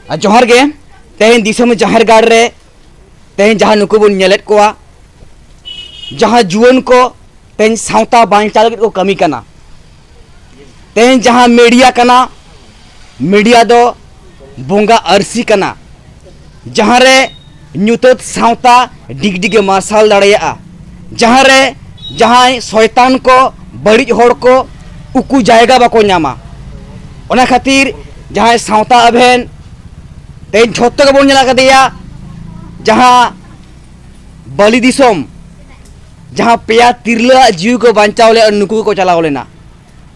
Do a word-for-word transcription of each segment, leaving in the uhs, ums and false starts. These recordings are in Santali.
ᱟᱨ ᱡᱚᱦᱟᱨ ᱜᱮ᱾ ᱛᱮᱦᱮᱧ ᱫᱤᱥᱚᱢ ᱡᱟᱦᱮᱨ ᱜᱟᱲ ᱨᱮ ᱛᱮᱦᱮᱧ ᱡᱟᱦᱟᱸ ᱱᱩᱠᱩ ᱵᱚᱱ ᱧᱮᱞᱮᱫ ᱠᱚᱣᱟ, ᱡᱟᱦᱟᱸ ᱡᱩᱣᱟᱹᱱ ᱠᱚ ᱛᱮᱦᱮᱧ ᱥᱟᱶᱛᱟ ᱵᱟᱧᱪᱟᱣ ᱞᱟᱹᱜᱤᱫ ᱠᱚ ᱠᱟᱹᱢᱤ ᱠᱟᱱᱟ, ᱛᱮᱦᱮᱧ ᱡᱟᱦᱟᱸ ᱢᱤᱰᱤᱭᱟ ᱠᱟᱱᱟ, ᱢᱤᱰᱤᱭᱟ ᱫᱚ ᱵᱚᱸᱜᱟ ᱟᱹᱨᱥᱤ ᱠᱟᱱᱟ, ᱡᱟᱦᱟᱸ ᱨᱮ ᱧᱩᱛᱟᱹᱛ ᱥᱟᱶᱛᱟ ᱰᱤᱜᱽᱰᱤᱜᱮ ᱢᱟᱨᱥᱟᱞ ᱫᱟᱲᱮᱭᱟᱜᱼᱟ, ᱡᱟᱦᱟᱸ ᱨᱮ ᱡᱟᱦᱟᱸᱭ ᱥᱚᱭᱛᱟᱱ ᱠᱚ, ᱵᱟᱹᱲᱤᱡ ᱦᱚᱲ ᱠᱚ, ᱩᱠᱩ ᱡᱟᱭᱜᱟ ᱵᱟᱠᱚ ᱧᱟᱢᱟ᱾ ᱚᱱᱟ ᱠᱷᱟᱹᱛᱤᱨ ᱡᱟᱦᱟᱸᱭ ᱥᱟᱶᱛᱟ ᱟᱵᱷᱮᱱ ᱛᱮᱦᱮᱧ ᱡᱷᱚᱛᱚ ᱜᱮᱵᱚᱱ ᱧᱮᱞ ᱟᱠᱟᱫᱮᱭᱟ, ᱡᱟᱦᱟᱸ ᱵᱟᱹᱞᱤ ᱫᱤᱥᱚᱢ, ᱡᱟᱦᱟᱸ ᱯᱮᱭᱟ ᱛᱤᱨᱞᱟᱹᱣᱟᱜ ᱡᱤᱣᱤ ᱠᱚ ᱵᱟᱧᱪᱟᱣ ᱞᱮᱫᱼᱟ, ᱱᱩᱠᱩ ᱜᱮᱠᱚ ᱪᱟᱞᱟᱣ ᱞᱮᱱᱟ᱾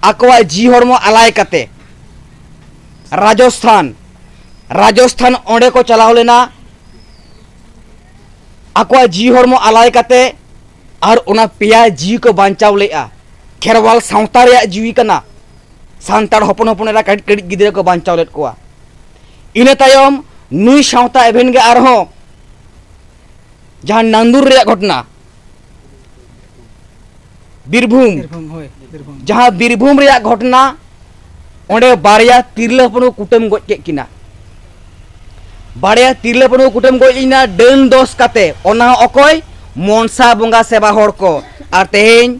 ᱟᱠᱚᱣᱟᱜ ᱡᱤᱣᱤ ᱦᱚᱲᱢᱚ ᱟᱞᱟᱭ ᱠᱟᱛᱮ ᱨᱟᱡᱚᱥᱛᱷᱟᱱ, ᱨᱟᱡᱚᱥᱛᱷᱟᱱ ᱚᱸᱰᱮ ᱠᱚ ᱪᱟᱞᱟᱣ ᱞᱮᱱᱟ, ᱟᱠᱚᱣᱟᱜ ᱡᱤᱣᱤ ᱦᱚᱲᱢᱚ ᱟᱞᱟᱭ ᱠᱟᱛᱮ, ᱟᱨ ᱚᱱᱟ ᱯᱮᱭᱟ ᱡᱤᱣᱤ ᱠᱚ ᱵᱟᱧᱪᱟᱣ ᱞᱮᱫᱼᱟ᱾ ᱠᱷᱮᱨᱣᱟᱞ ᱥᱟᱶᱛᱟ ᱨᱮᱭᱟᱜ ᱡᱤᱣᱤ ᱠᱟᱱᱟ᱾ ᱥᱟᱱᱛᱟᱲ ᱦᱚᱯᱚᱱ ᱦᱚᱯᱚᱱ ᱮᱨᱟ ᱠᱟᱹᱴᱤᱡ ᱠᱟᱹᱴᱤᱡ ᱜᱤᱫᱽᱨᱟᱹ ᱠᱚ ᱵᱟᱧᱪᱟᱣ ᱞᱮᱫ ᱠᱚᱣᱟ᱾ ᱤᱱᱟᱹ ᱛᱟᱭᱚᱢ ᱱᱩᱭ ᱥᱟᱶᱛᱟ ᱮᱵᱷᱮᱱ ᱜᱮ ᱟᱨᱦᱚᱸ ᱡᱟᱦᱟᱸ ᱱᱟᱱᱫᱩᱨ ᱨᱮᱭᱟᱜ ᱜᱷᱚᱴᱚᱱᱟ, ᱵᱤᱨᱵᱷᱩᱢ, ᱵᱤᱨᱵᱷᱩᱢ, ᱦᱳᱭ, ᱵᱤᱨᱵᱷᱩᱢ᱾ ᱡᱟᱦᱟᱸ ᱵᱤᱨᱵᱷᱩᱢ ᱨᱮᱭᱟᱜ ᱜᱷᱚᱴᱚᱱᱟ, ᱚᱸᱰᱮ ᱵᱟᱨᱭᱟ ᱛᱤᱨᱞᱟᱹ ᱦᱚᱯᱚᱱ ᱠᱚ ᱠᱩᱴᱟᱹᱢ ᱜᱚᱡ ᱠᱮᱫ ᱠᱤᱱᱟ᱾ ᱵᱟᱨᱭᱟ ᱛᱤᱨᱞᱟᱹ ᱦᱚᱯᱚᱱ ᱠᱚ ᱠᱩᱴᱟᱹᱢ ᱜᱚᱡ ᱞᱮᱱᱟ ᱰᱟᱹᱱ ᱫᱚᱥ ᱠᱟᱛᱮ᱾ ᱚᱱᱟ ᱦᱚᱸ ᱚᱠᱚᱭ? ᱢᱚᱱᱥᱟ ᱵᱚᱸᱜᱟ ᱥᱮᱵᱟ ᱦᱚᱲ ᱠᱚ᱾ ᱟᱨ ᱛᱮᱦᱮᱧ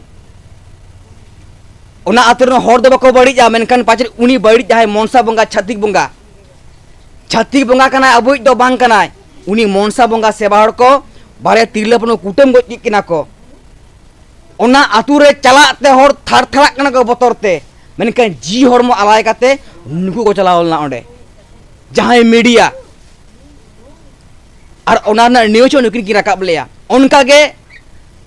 ᱚᱱᱟ ᱟᱹᱛᱩ ᱨᱮᱱ ᱦᱚᱲ ᱫᱚ ᱵᱟᱠᱚ ᱵᱟᱹᱲᱤᱡᱼᱟ, ᱢᱮᱱᱠᱷᱟᱱ ᱯᱟᱪᱮᱫ ᱩᱱᱤ ᱵᱟᱹᱲᱤᱡ ᱡᱟᱦᱟᱸᱭ ᱢᱚᱱᱥᱟ ᱵᱚᱸᱜᱟ, ᱪᱷᱟᱹᱛᱤᱠ ᱵᱚᱸᱜᱟ, ᱪᱷᱟᱹᱛᱤᱠ ᱵᱚᱸᱜᱟ ᱠᱟᱱᱟᱭ, ᱟᱵᱚᱭᱤᱡ ᱫᱚ ᱵᱟᱝ ᱠᱟᱱᱟᱭ᱾ ᱩᱱᱤ ᱢᱚᱱᱥᱟ ᱵᱚᱸᱜᱟ ᱥᱮᱵᱟ ᱦᱚᱲ ᱠᱚ ᱵᱟᱨᱭᱟ ᱛᱤᱨᱞᱟᱹ ᱦᱚᱯᱚᱱ ᱠᱚ ᱠᱩᱴᱟᱹᱢ ᱜᱚᱡ ᱠᱮᱫ ᱠᱤᱱᱟ ᱠᱚ᱾ ᱚᱱᱟ ᱟᱹᱛᱩ ᱨᱮ ᱪᱟᱞᱟᱜ ᱛᱮ ᱦᱚᱲ ᱛᱷᱟᱨ ᱛᱷᱟᱨᱟᱜ ᱠᱟᱱᱟ ᱠᱚ ᱵᱚᱛᱚᱨ ᱛᱮ, ᱢᱮᱱᱠᱷᱟᱱ ᱡᱤᱣᱤ ᱦᱚᱲᱢᱚ ᱟᱞᱟᱭ ᱠᱟᱛᱮ ᱱᱩᱠᱩ ᱠᱚ ᱪᱟᱞᱟᱣ ᱞᱮᱱᱟ ᱚᱸᱰᱮ, ᱡᱟᱦᱟᱸᱭ ᱢᱤᱰᱤᱭᱟ᱾ ᱟᱨ ᱚᱱᱟ ᱨᱮᱱᱟᱜ ᱱᱤᱭᱩᱡᱽ ᱦᱚᱸ ᱱᱩᱠᱤᱱ ᱠᱤᱱ ᱨᱟᱠᱟᱵ ᱞᱮᱜᱼᱟ᱾ ᱚᱱᱠᱟ ᱜᱮ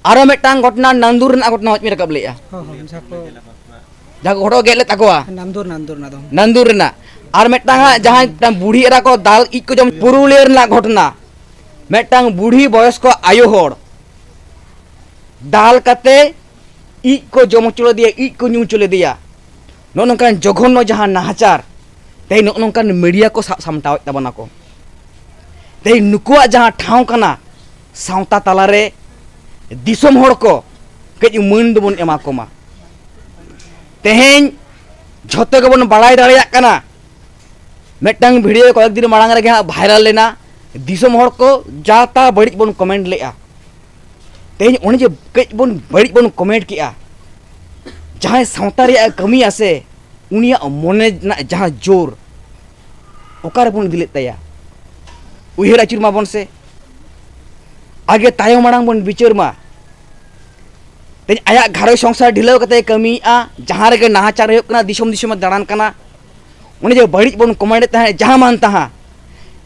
ᱟᱨᱚ ᱢᱤᱫᱴᱟᱝ ᱜᱷᱚᱴᱚᱱᱟ, ᱱᱟᱱᱫᱩᱨ ᱨᱮᱱᱟᱜ ᱜᱷᱚᱴᱚᱱᱟ ᱦᱚᱸ ᱵᱤᱱ ᱨᱟᱠᱟᱵ ᱞᱮᱜᱼᱟ, ᱦᱚᱸ, ᱦᱚᱸ, ᱡᱟᱦᱟᱸ ᱠᱚ ᱡᱟᱦᱟᱸ ᱠᱚ ᱦᱚᱴᱚᱜ ᱜᱮᱫ ᱞᱮᱫ ᱛᱟᱠᱚᱣᱟ᱾ ᱱᱟᱱᱫᱩᱨ, ᱱᱟᱱᱫᱩᱨ ᱚᱱᱟ ᱫᱚ᱾ ᱱᱟᱱᱫᱩᱨ ᱨᱮᱱᱟᱜ᱾ ᱟᱨ ᱢᱤᱫᱴᱟᱝ ᱦᱟᱸᱜ ᱡᱟᱦᱟᱸᱭ ᱢᱤᱫᱴᱟᱝ ᱵᱩᱲᱦᱤ ᱮᱨᱟ ᱠᱚ ᱫᱟᱞ ᱤᱡ ᱠᱚ ᱡᱚᱢ, ᱯᱩᱨᱩᱞᱤᱭᱟᱹ ᱨᱮᱱᱟᱜ ᱜᱷᱚᱴᱚᱱᱟ, ᱢᱤᱫᱴᱟᱝ ᱵᱩᱲᱦᱤ ᱵᱚᱭᱚᱥ ᱠᱚ ᱟᱭᱳ ᱦᱚᱲ ᱫᱟᱞ ᱠᱟᱛᱮ ᱤᱡ ᱠᱚ ᱡᱚᱢ ᱦᱚᱪᱚ ᱞᱮᱫᱮᱭᱟ, ᱤᱡ ᱠᱚ ᱧᱩ ᱦᱚᱪᱚ ᱞᱮᱫᱮᱭᱟ᱾ ᱱᱚᱜᱼᱚ ᱱᱚᱝᱠᱟᱱ ᱡᱚᱜᱷᱚᱱᱱᱚ ᱡᱟᱦᱟᱸ ᱱᱟᱦᱟᱪᱟᱨ, ᱛᱮᱦᱮᱧ ᱱᱚᱜᱼᱚ ᱱᱚᱝᱠᱟᱱ ᱢᱤᱰᱤᱭᱟ ᱠᱚ ᱥᱟᱵ ᱥᱟᱢᱴᱟᱣᱮᱫ ᱛᱟᱵᱚᱱᱟ ᱠᱚ᱾ ᱛᱮᱦᱮᱧ ᱱᱩᱠᱩᱣᱟᱜ ᱡᱟᱦᱟᱸ ᱴᱷᱟᱶ ᱠᱟᱱᱟ ᱥᱟᱶᱛᱟ ᱛᱟᱞᱟᱨᱮ, ᱫᱤᱥᱚᱢ ᱦᱚᱲ ᱠᱚ ᱠᱟᱹᱡ ᱢᱟᱹᱱ ᱫᱚᱵᱚᱱ ᱮᱢᱟ ᱠᱚᱢᱟ᱾ ᱛᱮᱦᱮᱧ ᱡᱷᱚᱛᱚ ᱜᱮᱵᱚᱱ ᱵᱟᱲᱟᱭ ᱫᱟᱲᱮᱭᱟᱜ ᱠᱟᱱᱟ, ᱢᱤᱫᱴᱟᱝ ᱵᱷᱤᱰᱤᱭᱳ ᱠᱚᱭᱮᱠ ᱫᱤᱱ ᱢᱟᱲᱟᱝ ᱨᱮᱜᱮ ᱦᱟᱸᱜ ᱵᱷᱟᱭᱨᱟᱞ ᱞᱮᱱᱟ, ᱫᱤᱥᱚᱢ ᱦᱚᱲ ᱠᱚ ᱡᱟ ᱛᱟ ᱵᱟᱹᱲᱤᱡ ᱵᱚᱱ ᱠᱚᱢᱮᱱᱴ ᱞᱮᱜᱼᱟ᱾ ᱛᱮᱦᱮᱧ ᱚᱱᱮ ᱡᱮ ᱠᱟᱹᱡ ᱵᱚᱱ ᱵᱟᱹᱲᱤᱡ ᱵᱚᱱ ᱠᱚᱢᱮᱱᱴ ᱠᱮᱜᱼᱟ, ᱡᱟᱦᱟᱸᱭ ᱥᱟᱶᱛᱟ ᱨᱮᱭᱟᱜ ᱮ ᱠᱟᱹᱢᱤᱭᱟ ᱥᱮ, ᱩᱱᱤᱭᱟᱜ ᱢᱚᱱᱮ ᱨᱮᱱᱟᱜ ᱡᱟᱦᱟᱸ ᱡᱳᱨ ᱚᱠᱟ ᱨᱮᱵᱚᱱ ᱤᱫᱤ ᱞᱮᱫ ᱛᱟᱭᱟ? ᱩᱭᱦᱟᱹᱨ ᱟᱹᱪᱩᱨ ᱢᱟᱵᱚᱱ ᱥᱮ᱾ ᱟᱜᱮ ᱛᱟᱭᱚᱢ ᱢᱟᱲᱟᱝ ᱵᱚᱱ ᱵᱤᱪᱟᱹᱨ ᱢᱟ᱾ ᱛᱮᱦᱮᱧ ᱟᱭᱟᱜ ᱜᱷᱟᱨᱚᱸᱡᱽ ᱥᱚᱝᱥᱟᱨ ᱰᱷᱤᱞᱟᱹᱣ ᱠᱟᱛᱮ ᱠᱟᱹᱢᱤᱭᱮᱫᱼᱟ, ᱡᱟᱦᱟᱸ ᱨᱮᱜᱮ ᱱᱟᱦᱟᱪᱟᱨ ᱦᱩᱭᱩᱜ ᱠᱟᱱᱟ, ᱫᱤᱥᱚᱢ ᱫᱤᱥᱚᱢᱮ ᱫᱟᱬᱟᱱ ᱠᱟᱱᱟ᱾ ᱚᱱᱮ ᱡᱮ ᱵᱟᱹᱲᱤᱡ ᱵᱚᱱ ᱠᱚᱢᱮᱱᱴ ᱮᱫ ᱛᱟᱦᱮᱸᱫ, ᱡᱟᱦᱟᱸ ᱢᱟᱱ ᱛᱟᱦᱟᱸ,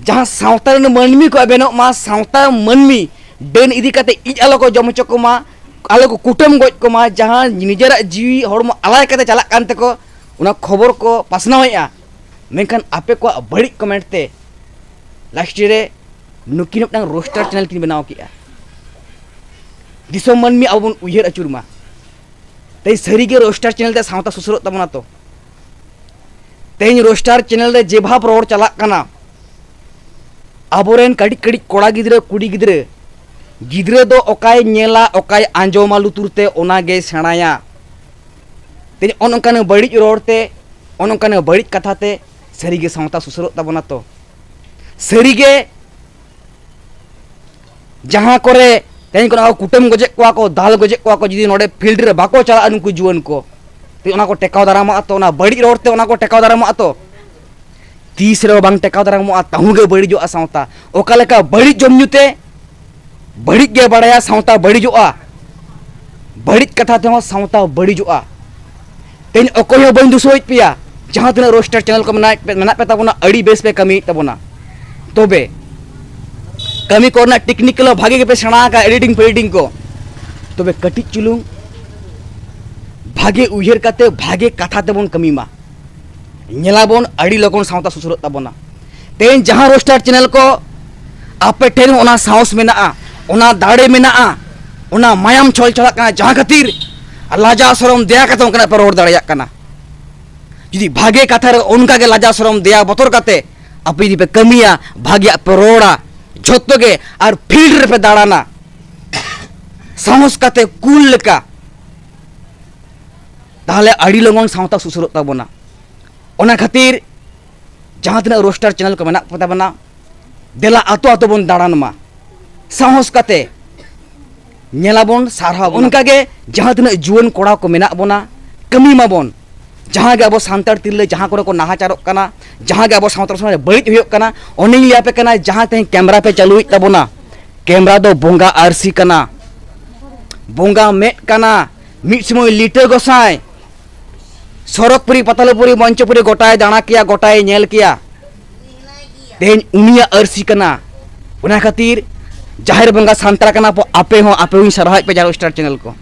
ᱡᱟᱦᱟᱸ ᱥᱟᱶᱛᱟ ᱨᱮᱱ ᱢᱟᱹᱱᱢᱤ ᱠᱚ ᱵᱮᱱᱚᱜ ᱢᱟ, ᱥᱟᱶᱛᱟ ᱢᱟᱹᱱᱢᱤ ᱰᱟᱹᱱ ᱤᱫᱤ ᱠᱟᱛᱮ ᱤᱡ ᱟᱞᱚ ᱠᱚ ᱡᱚᱢ ᱦᱚᱪᱚ ᱠᱚᱢᱟ, ᱟᱞᱚ ᱠᱚ ᱠᱩᱴᱟᱹᱢ ᱜᱚᱡ ᱠᱚᱢᱟ, ᱡᱟᱦᱟᱸ ᱱᱤᱡᱮᱨᱟᱜ ᱡᱤᱣᱤ ᱦᱚᱲᱢᱚ ᱟᱞᱟᱭ ᱠᱟᱛᱮ ᱪᱟᱞᱟᱜ ᱠᱟᱱ ᱛᱮᱠᱚ ᱚᱱᱟ ᱠᱷᱚᱵᱚᱨ ᱠᱚ ᱯᱟᱥᱱᱟᱣᱮᱫᱼᱟ᱾ ᱢᱮᱱᱠᱷᱟᱱ ᱟᱯᱮ ᱠᱚᱣᱟᱜ ᱵᱟᱹᱲᱤᱡ ᱠᱚᱢᱮᱱᱴ ᱛᱮ ᱞᱟᱥᱴ ᱨᱮ ᱱᱩᱠᱤᱱ ᱢᱤᱫᱴᱟᱝ ᱨᱳᱥᱴᱟᱨ ᱪᱮᱱᱮᱞ ᱠᱤᱱ ᱵᱮᱱᱟᱣ ᱠᱮᱜᱼᱟ᱾ ᱫᱤᱥᱚᱢ ᱢᱟᱹᱱᱢᱤ ᱟᱵᱚ ᱵᱚᱱ ᱩᱭᱦᱟᱹᱨ ᱟᱹᱪᱩᱨ ᱢᱟ᱾ ᱛᱮᱦᱮᱧ ᱥᱟᱹᱨᱤᱜᱮ ᱨᱳᱥᱴᱟᱨ ᱪᱮᱱᱮᱞ ᱛᱮ ᱥᱟᱶᱛᱟ ᱥᱩᱥᱟᱹᱨᱚᱜ ᱛᱟᱵᱚᱱᱟ ᱛᱚ? ᱛᱮᱦᱮᱧ ᱨᱳᱥᱴᱟᱨ ᱪᱮᱱᱮᱞ ᱨᱮ ᱡᱮ ᱵᱷᱟᱵᱽ ᱨᱚᱲ ᱪᱟᱞᱟᱜ ᱠᱟᱱᱟ, ᱟᱵᱚᱨᱮᱱ ᱠᱟᱹᱴᱤᱡ ᱠᱟᱹᱴᱤᱡ ᱠᱚᱲᱟ ᱜᱤᱫᱽᱨᱟᱹ, ᱠᱩᱲᱤ ᱜᱤᱫᱽᱨᱟᱹ, ᱜᱤᱫᱽᱨᱟᱹ ᱫᱚ ᱚᱠᱟᱭ ᱧᱮᱞᱟ, ᱚᱠᱟᱭ ᱟᱸᱡᱚᱢᱟ ᱞᱩᱛᱩᱨ ᱛᱮ, ᱚᱱᱟ ᱜᱮᱭ ᱥᱮᱬᱟᱭᱟ᱾ ᱛᱮᱦᱮᱧ ᱚᱱ ᱚᱱᱠᱟᱱ ᱵᱟᱹᱲᱤᱡ ᱨᱚᱲ ᱛᱮ, ᱚᱱ ᱚᱱᱠᱟᱱ ᱵᱟᱹᱲᱤᱡ ᱠᱟᱛᱷᱟ ᱛᱮ ᱥᱟᱹᱨᱤᱜᱮ ᱥᱟᱶᱛᱟ ᱥᱩᱥᱟᱹᱨᱚᱜ ᱛᱟᱵᱚᱱᱟ ᱛᱚ? ᱥᱟᱹᱨᱤᱜᱮ ᱡᱟᱦᱟᱸ ᱠᱚᱨᱮ ᱛᱮᱦᱮᱧ ᱠᱷᱚᱱᱟᱜ ᱠᱚ ᱠᱩᱴᱟᱹᱢ ᱜᱚᱡᱮᱫ ᱠᱚᱣᱟ ᱠᱚ, ᱫᱟᱞ ᱜᱚᱡᱮᱫ ᱠᱚᱣᱟ ᱠᱚ, ᱡᱩᱫᱤ ᱱᱚᱰᱮ ᱯᱷᱤᱞᱰ ᱨᱮ ᱵᱟᱠᱚ ᱪᱟᱞᱟᱜᱼᱟ ᱱᱩᱠᱩ ᱡᱩᱣᱟᱹᱱ ᱠᱚ, ᱛᱚ ᱚᱱᱟ ᱠᱚ ᱴᱮᱠᱟᱣ ᱫᱟᱨᱟᱢᱚᱜᱼᱟ ᱛᱚ? ᱚᱱᱟ ᱵᱟᱹᱲᱤᱡ ᱨᱚᱲ ᱛᱮ ᱚᱱᱟ ᱠᱚ ᱴᱮᱠᱟᱣ ᱫᱟᱨᱟᱢᱚᱜᱼᱟ ᱛᱚ? ᱛᱤᱥ ᱨᱮᱦᱚᱸ ᱵᱟᱝ ᱴᱮᱠᱟᱣ ᱫᱟᱨᱟᱢᱚᱜᱼᱟ, ᱛᱟᱹᱦᱩ ᱜᱮ ᱵᱟᱹᱲᱤᱡᱚᱜᱼᱟ ᱥᱟᱶᱛᱟ᱾ ᱚᱠᱟ ᱞᱮᱠᱟ ᱵᱟᱹᱲᱤᱡ ᱡᱚᱢ ᱧᱩ ᱛᱮ ᱵᱟᱹᱲᱤᱡ ᱜᱮ ᱵᱟᱲᱟᱭᱟ, ᱥᱟᱶᱛᱟ ᱵᱟᱹᱲᱤᱡᱚᱜᱼᱟ, ᱵᱟᱹᱲᱤᱡ ᱠᱟᱛᱷᱟ ᱛᱮᱦᱚᱸ ᱥᱟᱶᱛᱟ ᱵᱟᱹᱲᱤᱡᱚᱜᱼᱟ᱾ ᱛᱮᱦᱮᱧ ᱚᱠᱚᱭ ᱦᱚᱸ ᱵᱟᱹᱧ ᱫᱩᱥᱟᱹᱣᱮᱫ ᱯᱮᱭᱟ, ᱡᱟᱦᱟᱸ ᱛᱤᱱᱟᱹᱜ ᱨᱳᱥᱴᱟᱨ ᱪᱮᱱᱮᱞ ᱠᱚ ᱢᱮᱱᱟᱜ ᱯᱮ, ᱢᱮᱱᱟᱜ ᱯᱮ ᱛᱟᱵᱚᱱᱟ, ᱟᱹᱰᱤ ᱵᱮᱥ ᱯᱮ ᱠᱟᱹᱢᱤᱭᱮᱫ ᱛᱟᱵᱚᱱᱟ᱾ ᱛᱚᱵᱮ ᱠᱟᱹᱢᱤ ᱠᱚᱨᱮᱱᱟᱜ ᱴᱮᱠᱱᱤᱠᱮᱞ ᱦᱚᱸ ᱵᱷᱟᱜᱮ ᱜᱮᱯᱮ ᱥᱮᱬᱟ ᱟᱠᱟᱫᱼᱟ, ᱮᱰᱤᱴᱤᱝ ᱯᱷᱮᱰᱤᱴᱤᱝ ᱠᱚ᱾ ᱛᱚᱵᱮ ᱠᱟᱹᱴᱤᱡ ᱪᱩᱞᱩᱝ ᱵᱷᱟᱜᱮ ᱩᱭᱦᱟᱹᱨ ᱠᱟᱛᱮ ᱵᱷᱟᱜᱮ ᱠᱟᱛᱷᱟ ᱛᱮᱵᱚᱱ ᱠᱟᱹᱢᱤ ᱢᱟ᱾ ᱧᱮᱞᱟᱵᱚᱱ ᱟᱹᱰᱤ ᱞᱚᱜᱚᱱ ᱥᱟᱶᱛᱟ ᱥᱩᱥᱟᱹᱨᱚᱜ ᱛᱟᱵᱚᱱᱟ᱾ ᱛᱮᱦᱮᱧ ᱡᱟᱦᱟᱸ ᱨᱳᱥᱴᱟᱨ ᱪᱮᱱᱮᱞ ᱠᱚ ᱟᱯᱮ ᱴᱷᱮᱱ ᱚᱱᱟ ᱥᱟᱦᱚᱥ ᱢᱮᱱᱟᱜᱼᱟ, ᱚᱱᱟ ᱫᱟᱲᱮ ᱢᱮᱱᱟᱜᱼᱟ, ᱚᱱᱟ ᱢᱟᱭᱟᱢ ᱪᱷᱚᱞ ᱪᱷᱚᱞᱟᱜ ᱠᱟᱱᱟ, ᱡᱟᱦᱟᱸ ᱠᱷᱟᱹᱛᱤᱨ ᱞᱟᱡᱟᱣ ᱥᱚᱨᱚᱢ ᱫᱮᱭᱟ ᱠᱟᱛᱮ ᱚᱱᱠᱟᱱᱟᱜ ᱯᱮ ᱨᱚᱲ ᱫᱟᱲᱮᱭᱟᱜ ᱠᱟᱱᱟ᱾ ᱡᱩᱫᱤ ᱵᱷᱟᱜᱮ ᱠᱟᱛᱷᱟ ᱨᱮ ᱚᱱᱠᱟ ᱜᱮ ᱞᱟᱡᱟᱣ ᱥᱚᱨᱚᱢ ᱫᱮᱭᱟ ᱵᱚᱛᱚᱨ ᱠᱟᱛᱮ ᱟᱯᱮ ᱡᱩᱫᱤ ᱯᱮ ᱠᱟᱹᱢᱤᱭᱟ, ᱵᱷᱟᱜᱮᱭᱟᱜ ᱯᱮ ᱨᱚᱲᱟ, ᱡᱷᱚᱛᱚ ᱜᱮ ᱟᱨ ᱯᱷᱤᱞᱰ ᱨᱮᱯᱮ ᱫᱟᱬᱟᱱᱟ ᱥᱟᱦᱚᱥ ᱠᱟᱛᱮ ᱠᱩᱞ ᱞᱮᱠᱟ, ᱛᱟᱦᱚᱞᱮ ᱟᱹᱰᱤ ᱞᱚᱜᱚᱱ ᱥᱟᱶᱛᱟ ᱥᱩᱥᱟᱹᱨᱚᱜ ᱛᱟᱵᱚᱱᱟ᱾ ᱚᱱᱟ ᱠᱷᱟᱹᱛᱤᱨ ᱡᱟᱦᱟᱸ ᱛᱤᱱᱟᱹᱜ ᱨᱳᱥᱴᱟᱨ ᱪᱮᱱᱮᱞ ᱠᱚ ᱢᱮᱱᱟᱜ ᱠᱚ ᱛᱟᱵᱚᱱᱟ, ᱫᱮᱞᱟ ᱟᱛᱳ ᱟᱛᱳ ᱵᱚᱱ ᱫᱟᱬᱟᱱ ᱢᱟ, ᱥᱟᱦᱚᱥ ᱠᱟᱛᱮ ᱧᱮᱞᱟᱵᱚᱱ, ᱥᱟᱨᱦᱟᱣ ᱵᱚᱱ᱾ ᱚᱱᱠᱟᱜᱮ ᱡᱟᱦᱟᱸ ᱛᱤᱱᱟᱹᱜ ᱡᱩᱣᱟᱹᱱ ᱠᱚᱲᱟ ᱠᱚ ᱢᱮᱱᱟᱜ ᱵᱚᱱᱟ, ᱠᱟᱹᱢᱤ ᱢᱟᱵᱚᱱ᱾ ᱡᱟᱦᱟᱸ ᱜᱮ ᱟᱵᱚ ᱥᱟᱱᱛᱟᱲ ᱛᱤᱨᱞᱟᱹ ᱡᱟᱦᱟᱸ ᱠᱚᱨᱮ ᱠᱚ ᱱᱟᱦᱟᱪᱟᱨᱚᱜ ᱠᱟᱱᱟ, ᱡᱟᱦᱟᱸ ᱜᱮ ᱟᱵᱚ ᱥᱟᱶᱛᱟ ᱥᱚᱢᱟᱡᱽ ᱨᱮ ᱵᱟᱹᱲᱤᱡ ᱦᱩᱭᱩᱜ ᱠᱟᱱᱟ, ᱚᱱᱮᱧ ᱞᱟᱹᱭ ᱟᱯᱮ ᱠᱟᱱᱟ, ᱡᱟᱦᱟᱸ ᱛᱮᱦᱮᱧ ᱠᱮᱢᱨᱟ ᱯᱮ ᱪᱟᱹᱞᱩᱭᱮᱫ ᱛᱟᱵᱚᱱᱟ, ᱠᱮᱢᱨᱟ ᱫᱚ ᱵᱚᱸᱜᱟ ᱟᱹᱨᱥᱤ ᱠᱟᱱᱟ, ᱵᱚᱸᱜᱟ ᱢᱮᱫ ᱠᱟᱱᱟ᱾ ᱢᱤᱫ ᱥᱚᱢᱚᱭ ᱞᱤᱴᱟᱹ ᱜᱚᱸᱥᱟᱭ ᱥᱚᱨᱚᱜᱽᱯᱩᱨᱤ, ᱯᱟᱛᱟᱞᱯᱩᱨᱤ, ᱢᱚᱧᱪᱚᱯᱩᱨᱤ ᱜᱚᱴᱟᱭ ᱫᱟᱬᱟ ᱠᱮᱭᱟ, ᱜᱚᱴᱟᱭ ᱧᱮᱞ ᱠᱮᱭᱟ᱾ ᱛᱮᱦᱮᱧ ᱩᱱᱤᱭᱟᱜ ᱟᱹᱨᱥᱤ ᱠᱟᱱᱟ᱾ ᱚᱱᱟ ᱠᱷᱟᱹᱛᱤᱨ ᱡᱟᱦᱮᱨ ᱵᱚᱸᱜᱟ ᱥᱟᱱᱛᱟᱲ ᱠᱟᱱᱟ ᱵᱚ, ᱟᱯᱮ ᱦᱚᱸ, ᱟᱯᱮ ᱦᱚᱸᱧ ᱥᱟᱨᱦᱟᱣᱮᱫ ᱯᱮ ᱡᱟᱦᱟᱸ ᱥᱴᱟᱨ ᱪᱮᱱᱮᱞ ᱠᱚ᱾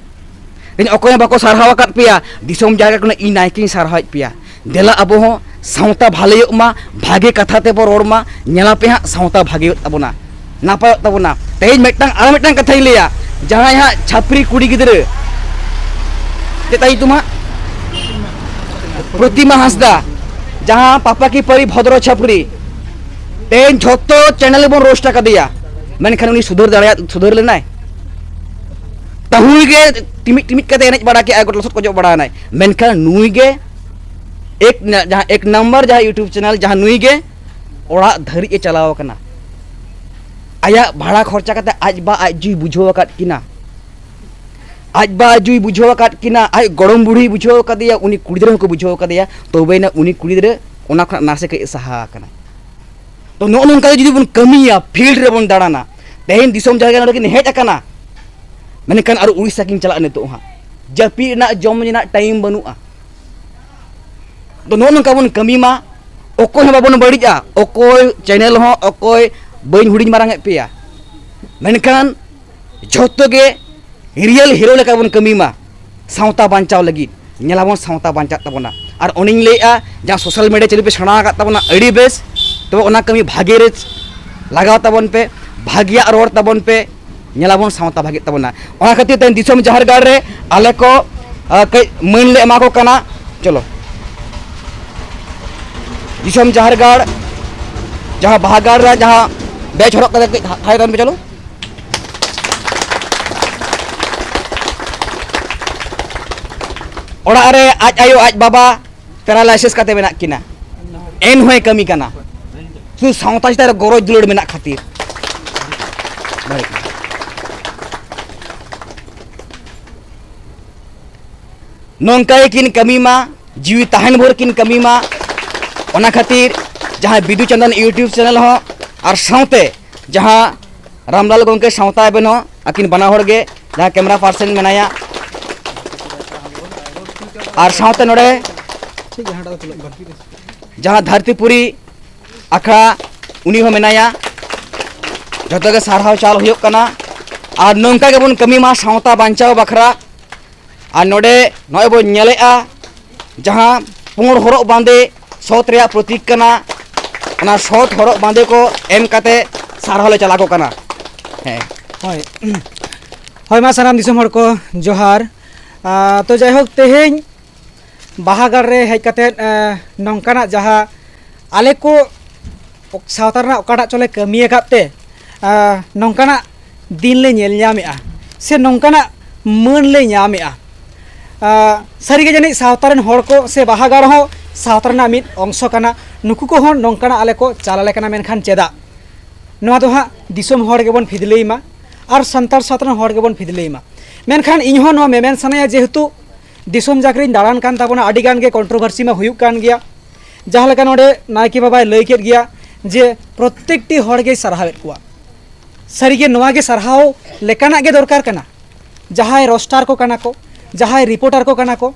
ᱛᱮᱦᱮᱧ ᱚᱠᱚᱭ ᱦᱚᱸ ᱵᱟᱠᱚ ᱥᱟᱨᱦᱟᱣ ᱟᱠᱟᱫ ᱯᱮᱭᱟ, ᱫᱤᱥᱚᱢ ᱡᱟᱦᱮᱨ ᱜᱟᱲ ᱠᱷᱚᱱᱟᱜ ᱤᱧ ᱱᱟᱭᱠᱮᱧ ᱥᱟᱨᱦᱟᱣᱮᱫ ᱯᱮᱭᱟ᱾ ᱫᱮᱞᱟ ᱟᱵᱚ ᱦᱚᱸ ᱥᱟᱶᱛᱟ ᱵᱷᱟᱞᱮᱭᱚᱜ ᱢᱟ, ᱵᱷᱟᱜᱮ ᱠᱟᱛᱷᱟ ᱛᱮᱵᱚ ᱨᱚᱲ ᱢᱟ, ᱧᱮᱞᱟᱯᱮ ᱦᱟᱸᱜ ᱥᱟᱶᱛᱟ ᱵᱷᱟᱜᱮᱭᱚᱜ ᱛᱟᱵᱚᱱᱟ, ᱱᱟᱯᱟᱭᱚᱜ ᱛᱟᱵᱚᱱᱟ᱾ ᱛᱮᱦᱮᱧ ᱢᱤᱫᱴᱟᱝ, ᱟᱨ ᱢᱤᱫᱴᱟᱝ ᱠᱟᱛᱷᱟᱧ ᱞᱟᱹᱭᱟ, ᱡᱟᱦᱟᱸᱭ ᱦᱟᱸᱜ ᱪᱷᱟᱯᱨᱤ ᱠᱩᱲᱤ ᱜᱤᱫᱽᱨᱟᱹ, ᱪᱮᱫ ᱛᱟᱭ ᱧᱩᱛᱩᱢ ᱦᱟᱸᱜ? ᱯᱨᱚᱛᱤᱢᱟ ᱦᱟᱸᱥᱫᱟ, ᱡᱟᱦᱟᱸ ᱯᱟᱯᱟ ᱠᱤ ᱯᱟᱹᱨᱤ ᱵᱷᱚᱫᱨᱚ ᱪᱷᱟᱯᱨᱤ, ᱛᱮᱦᱮᱧ ᱡᱷᱚᱛᱚ ᱪᱮᱱᱮᱞ ᱨᱮᱵᱚᱱ ᱨᱳᱥᱴ ᱟᱠᱟᱫᱮᱭᱟ, ᱢᱮᱱᱠᱷᱟᱱ ᱩᱱᱤ ᱥᱩᱫᱷᱟᱹᱨ ᱫᱟᱲᱮᱭᱟᱜ, ᱥᱩᱫᱷᱟᱹᱨ ᱞᱮᱱᱟᱭ? ᱛᱟᱹᱦᱩᱲ ᱜᱮ ᱴᱤᱢᱤᱡ ᱴᱤᱢᱤᱡ ᱠᱟᱛᱮ ᱮᱱᱮᱡ ᱵᱟᱲᱟ ᱠᱮᱜᱼᱟᱭ, ᱜᱚᱴᱟ ᱞᱚᱥᱚᱫ ᱠᱚ ᱚᱡᱚᱜ ᱵᱟᱲᱟᱭᱮᱱᱟᱭ, ᱢᱮᱱᱠᱷᱟᱱ ᱱᱩᱭ ᱜᱮ ᱮᱠ ᱱᱟ-, ᱡᱟᱦᱟᱸ ᱮᱠ ᱱᱟᱢᱵᱟᱨ ᱡᱟᱦᱟᱸ YouTube ᱪᱮᱱᱮᱞ, ᱡᱟᱦᱟᱸ ᱱᱩᱭ ᱜᱮ ᱚᱲᱟᱜ ᱫᱷᱟᱹᱨᱤᱡ ᱮ ᱪᱟᱞᱟᱣ ᱟᱠᱟᱱᱟ᱾ ᱟᱭᱟᱜ ᱵᱷᱟᱲᱟ ᱠᱷᱚᱨᱪᱟ ᱠᱟᱛᱮ ᱟᱡ ᱵᱟ ᱟᱡ ᱡᱩᱭ ᱵᱩᱡᱷᱟᱹᱣ ᱟᱠᱟᱫ ᱠᱤᱱᱟ, ᱟᱡ ᱵᱟ ᱟᱡ ᱡᱩᱭ ᱵᱩᱡᱷᱟᱹᱣ ᱟᱠᱟᱫ ᱠᱤᱱᱟ, ᱟᱡ ᱜᱚᱲᱚᱢ ᱵᱩᱲᱦᱤᱭ ᱵᱩᱡᱷᱟᱹᱣ ᱟᱠᱟᱫᱮᱭᱟ, ᱩᱱᱤ ᱠᱩᱲᱤ ᱜᱤᱫᱽᱨᱟᱹ ᱦᱚᱸᱠᱚ ᱵᱩᱡᱷᱟᱹᱣ ᱟᱠᱟᱫᱮᱭᱟ, ᱛᱚᱵᱮᱭᱮᱱᱟ ᱩᱱᱤ ᱠᱩᱲᱤ ᱜᱤᱫᱽᱨᱟᱹ ᱚᱱᱟ ᱠᱷᱚᱱᱟᱜ ᱱᱟᱥᱮ ᱠᱟᱹᱡ ᱥᱟᱦᱟ ᱟᱠᱟᱱᱟ᱾ ᱛᱚ, ᱱᱚᱜᱼᱚ ᱱᱚᱝᱠᱟ ᱜᱮ ᱡᱩᱫᱤ ᱵᱚᱱ ᱠᱟᱹᱢᱤᱭᱟ, ᱯᱷᱤᱞᱰ ᱨᱮᱵᱚᱱ ᱫᱟᱬᱟᱱᱟ, ᱛᱮᱦᱮᱧ ᱫᱤᱥᱚᱢ ᱡᱟᱦᱮᱨ ᱜᱟᱲ ᱱᱚᱰᱮ ᱠᱤᱱ ᱦᱮᱡ ᱟᱠᱟᱱᱟ, ᱢᱮᱱᱠᱷᱟᱱ ᱟᱨᱚ ᱩᱲᱤᱥᱥᱟ ᱠᱤᱱ ᱪᱟᱞᱟᱜᱼᱟ ᱱᱤᱛᱚᱜ ᱦᱟᱸᱜ, ᱡᱟᱹᱯᱤᱫ ᱨᱮᱱᱟᱜ, ᱡᱚᱢ ᱨᱮᱱᱟᱜ ᱴᱟᱭᱤᱢ ᱵᱟᱹᱱᱩᱜᱼᱟ᱾ ᱛᱚ, ᱱᱚᱜᱼᱚ ᱱᱚᱝᱠᱟ ᱵᱚᱱ ᱠᱟᱹᱢᱤ ᱢᱟ, ᱚᱠᱚᱭ ᱦᱚᱸ ᱵᱟᱵᱚᱱ ᱵᱟᱹᱲᱤᱡᱼᱟ, ᱚᱠᱚᱭ ᱪᱮᱱᱮᱞ ᱦᱚᱸ, ᱚᱠᱚᱭ ᱵᱟᱹᱧ ᱦᱩᱰᱤᱧ ᱢᱟᱨᱟᱝ ᱮᱫ ᱯᱮᱭᱟ, ᱢᱮᱱᱠᱷᱟᱱ ᱡᱷᱚᱛᱚ ᱜᱮ ᱨᱤᱭᱮᱞ ᱦᱤᱨᱳ ᱞᱮᱠᱟ ᱵᱚᱱ ᱠᱟᱹᱢᱤ ᱢᱟ ᱥᱟᱶᱛᱟ ᱵᱟᱧᱪᱟᱣ ᱞᱟᱹᱜᱤᱫ᱾ ᱧᱮᱞᱟᱵᱚᱱ ᱥᱟᱶᱛᱟ ᱵᱟᱧᱪᱟᱜ ᱛᱟᱵᱚᱱᱟ᱾ ᱟᱨ ᱚᱱᱮᱧ ᱞᱟᱹᱭᱮᱫᱼᱟ, ᱡᱟᱦᱟᱸ ᱥᱳᱥᱟᱞ ᱢᱤᱰᱤᱭᱟ ᱪᱟᱹᱞᱩ ᱯᱮ ᱥᱮᱬᱟ ᱟᱠᱟᱫ ᱛᱟᱵᱚᱱᱟ, ᱟᱹᱰᱤ ᱵᱮᱥ᱾ ᱛᱚᱵᱮ ᱚᱱᱟ ᱠᱟᱹᱢᱤ ᱵᱷᱟᱜᱮ ᱨᱮ ᱞᱟᱜᱟᱣ ᱛᱟᱵᱚᱱ ᱯᱮ, ᱵᱷᱟᱜᱮᱭᱟᱜ ᱨᱚᱲ ᱛᱟᱵᱚᱱ ᱯᱮ, ᱧᱮᱞᱟᱵᱚᱱ ᱥᱟᱶᱛᱟ ᱵᱷᱟᱜᱮᱜ ᱛᱟᱵᱚᱱᱟ᱾ ᱚᱱᱟ ᱠᱷᱟᱹᱛᱤᱨ ᱛᱮ ᱫᱤᱥᱚᱢ ᱡᱟᱦᱮᱨ ᱜᱟᱲ ᱨᱮ ᱟᱞᱮ ᱠᱚ, ᱟ, ᱠᱟᱹᱡ ᱢᱟᱹᱱ ᱞᱮ ᱮᱢᱟ ᱠᱚ ᱠᱟᱱᱟ᱾ ᱪᱚᱞᱚ, ᱫᱤᱥᱚᱢ ᱡᱟᱦᱮᱨ ᱜᱟᱲ, ᱡᱟᱦᱟᱸ ᱵᱟᱦᱟ ᱜᱟᱲ ᱨᱮ ᱡᱟᱦᱟᱸ ᱵᱮᱪ ᱦᱚᱨᱚᱜ ᱠᱟᱛᱮ ᱠᱟᱹᱡ ᱛᱷᱟ-, ᱛᱷᱟᱭ ᱛᱟᱵᱚᱱ ᱯᱮ, ᱪᱚᱞᱚ᱾ ᱚᱲᱟᱜ ᱨᱮ ᱟᱡ ᱟᱭᱳ, ᱟᱡ ᱵᱟᱵᱟ ᱯᱮᱨᱟᱞᱟᱭᱥᱤᱥ ᱠᱟᱛᱮ ᱢᱮᱱᱟᱜ ᱠᱤᱱᱟ᱾ ᱮᱱ ᱦᱚᱸᱭ ᱠᱟᱹᱢᱤ ᱠᱟᱱᱟ, ᱥᱩᱫᱷᱩ ᱥᱟᱶᱛᱟ ᱪᱮᱛᱟᱱ ᱨᱮ ᱜᱚᱨᱚᱡᱽ ᱫᱩᱞᱟᱹᱲ ᱢᱮᱱᱟᱜ ᱠᱷᱟᱹᱛᱤᱨ᱾ ᱱᱚᱝᱠᱟ ᱜᱮᱠᱤᱱ ᱠᱟᱹᱢᱤ ᱢᱟ, ᱡᱤᱣᱤ ᱛᱟᱦᱮᱱ ᱵᱷᱳᱨ ᱠᱤᱱ ᱠᱟᱹᱢᱤ ᱢᱟ᱾ ᱚᱱᱟ ᱠᱷᱟᱹᱛᱤᱨ ᱡᱟᱦᱟᱸᱭ ᱵᱤᱫᱩ ᱪᱟᱸᱫᱟᱱ YouTube channel ᱦᱚᱸ, ᱟᱨ ᱥᱟᱶᱛᱮ ᱡᱟᱦᱟᱸ ᱨᱟᱢᱞᱟᱞ ᱜᱚᱢᱠᱮ ᱥᱟᱶᱛᱟ ᱟᱵᱮᱱ ᱦᱚᱸ, ᱟᱹᱠᱤᱱ ᱵᱟᱱᱟ ᱦᱚᱲ ᱜᱮ, ᱡᱟᱦᱟᱸ camera person ᱢᱮᱱᱟᱭᱟ, ᱟᱨ ᱥᱟᱶᱛᱮ ᱱᱚᱰᱮ ᱡᱟᱦᱟᱸ ᱫᱷᱟᱹᱨᱛᱤᱯᱩᱨᱤ ᱟᱠᱷᱲᱟ, ᱩᱱᱤ ᱦᱚᱸ ᱢᱮᱱᱟᱭᱟ᱾ ᱡᱚᱛᱚ ᱜᱮ ᱥᱟᱨᱦᱟᱣ ᱪᱟᱞ ᱦᱩᱭᱩᱜ ᱠᱟᱱᱟ᱾ ᱟᱨ ᱱᱚᱝᱠᱟ ᱜᱮᱵᱚᱱ ᱠᱟᱹᱢᱤ ᱢᱟ ᱥᱟᱶᱛᱟ ᱵᱟᱧᱪᱟᱣ ᱵᱟᱠᱷᱨᱟ᱾ ᱟᱨ ᱱᱚᱰᱮ ᱱᱚᱜᱼᱚᱭ ᱵᱚᱱ ᱧᱮᱞᱮᱜᱼᱟ, ᱡᱟᱦᱟᱸ ᱯᱩᱸᱰ ᱦᱚᱨᱚᱜ ᱵᱟᱸᱫᱮ ᱥᱚᱛ ᱨᱮᱭᱟᱜ ᱯᱨᱚᱛᱤᱠ ᱠᱟᱱᱟ, ᱚᱱᱟ ᱥᱚᱛ ᱦᱚᱨᱚᱜ ᱵᱟᱸᱫᱮ ᱠᱚ ᱮᱢ ᱠᱟᱛᱮ ᱥᱟᱨᱦᱟᱣ ᱞᱮ ᱪᱟᱞᱟᱣ ᱠᱚ ᱠᱟᱱᱟ᱾ ᱦᱮᱸ᱾ ᱦᱳᱭ᱾ ᱦᱳᱭ, ᱢᱟ ᱥᱟᱱᱟᱢ ᱫᱤᱥᱚᱢ ᱦᱚᱲ ᱠᱚ ᱡᱚᱦᱟᱨ᱾ ᱟᱨ ᱛᱚ ᱡᱟᱭᱦᱳᱠ, ᱛᱮᱦᱮᱧ ᱵᱟᱦᱟᱜᱟᱲ ᱨᱮ ᱦᱮᱡ ᱠᱟᱛᱮᱫ, ᱮ, ᱱᱚᱝᱠᱟᱱᱟᱜ ᱡᱟᱦᱟᱸ ᱟᱞᱮ ᱠᱚ ᱥᱟᱶᱛᱟ ᱨᱮᱱᱟᱜ ᱚᱠᱟᱴᱟᱜ ᱪᱚᱞᱮ ᱠᱟᱹᱢᱤ ᱟᱠᱟᱫ ᱛᱮ, ᱮ, ᱱᱚᱝᱠᱟᱱᱟᱜ ᱫᱤᱱ ᱞᱮ ᱧᱮᱞ ᱧᱟᱢᱮᱜᱼᱟ ᱥᱮ ᱱᱚᱝᱠᱟᱱᱟᱜ ᱢᱟᱹᱱ ᱞᱮ ᱧᱟᱢᱮᱜᱼᱟ᱾ ᱮ, ᱥᱟᱹᱨᱤᱜᱮ ᱡᱟᱹᱱᱤᱡ ᱥᱟᱶᱛᱟ ᱨᱮᱱ ᱦᱚᱲ ᱠᱚ ᱥᱮ ᱵᱟᱦᱟᱜᱟᱲ ᱦᱚᱸ ᱥᱟᱶᱛᱟ ᱨᱮᱱᱟᱜ ᱢᱤᱫ ᱚᱝᱥᱚ ᱠᱟᱱᱟ᱾ ᱱᱩᱠᱩ ᱠᱚᱦᱚᱸ ᱱᱚᱝᱠᱟᱱᱟᱜ ᱟᱞᱮ ᱠᱚ ᱪᱟᱞ ᱟᱞᱮ ᱠᱟᱱᱟ, ᱢᱮᱱᱠᱷᱟᱱ ᱪᱮᱫᱟᱜ? ᱱᱚᱣᱟ ᱫᱚ ᱦᱟᱸᱜ ᱫᱤᱥᱚᱢ ᱦᱚᱲ ᱜᱮᱵᱚᱱ ᱯᱷᱤᱫᱽᱞᱟᱹᱭ ᱢᱟ ᱟᱨ ᱥᱟᱱᱛᱟᱲ ᱥᱟᱶᱛᱟ ᱨᱮᱱ ᱦᱚᱲ ᱜᱮᱵᱚᱱ ᱯᱷᱤᱫᱽᱞᱟᱹᱭ ᱢᱟ᱾ ᱢᱮᱱᱠᱷᱟᱱ ᱤᱧ ᱦᱚᱸ ᱱᱚᱣᱟ ᱢᱮᱢᱮᱱ ᱥᱟᱱᱟᱭᱟ, ᱡᱮᱦᱮᱛᱩ ᱫᱤᱥᱚᱢ ᱡᱟᱠ ᱨᱤᱧ ᱫᱟᱬᱟᱱ ᱠᱟᱱ ᱛᱟᱵᱚᱱᱟ, ᱟᱹᱰᱤ ᱜᱟᱱ ᱜᱮ controversy ᱢᱟ ᱦᱩᱭᱩᱜ ᱠᱟᱱ ᱜᱮᱭᱟ᱾ ᱡᱟᱦᱟᱸ ᱞᱮᱠᱟ ᱱᱚᱰᱮ ᱱᱟᱭᱠᱮ ᱵᱟᱵᱟᱭ ᱞᱟᱹᱭ ᱠᱮᱫ ᱜᱮᱭᱟ ᱡᱮ ᱯᱨᱚᱛᱮᱠᱴᱤ ᱦᱚᱲ ᱜᱮᱭ ᱥᱟᱨᱦᱟᱣᱮᱫ ᱠᱚᱣᱟ᱾ ᱥᱟᱹᱨᱤᱜᱮ ᱱᱚᱣᱟ ᱜᱮ ᱥᱟᱨᱦᱟᱣ ᱞᱮᱠᱟᱱᱟᱜ ᱜᱮ ᱫᱚᱨᱠᱟᱨ ᱠᱟᱱᱟ᱾ ᱡᱟᱦᱟᱸᱭ roaster ᱠᱚ ᱠᱟᱱᱟ ᱠᱚ, ᱡᱟᱦᱟᱸᱭ reporter ᱠᱚ ᱠᱟᱱᱟ ᱠᱚ,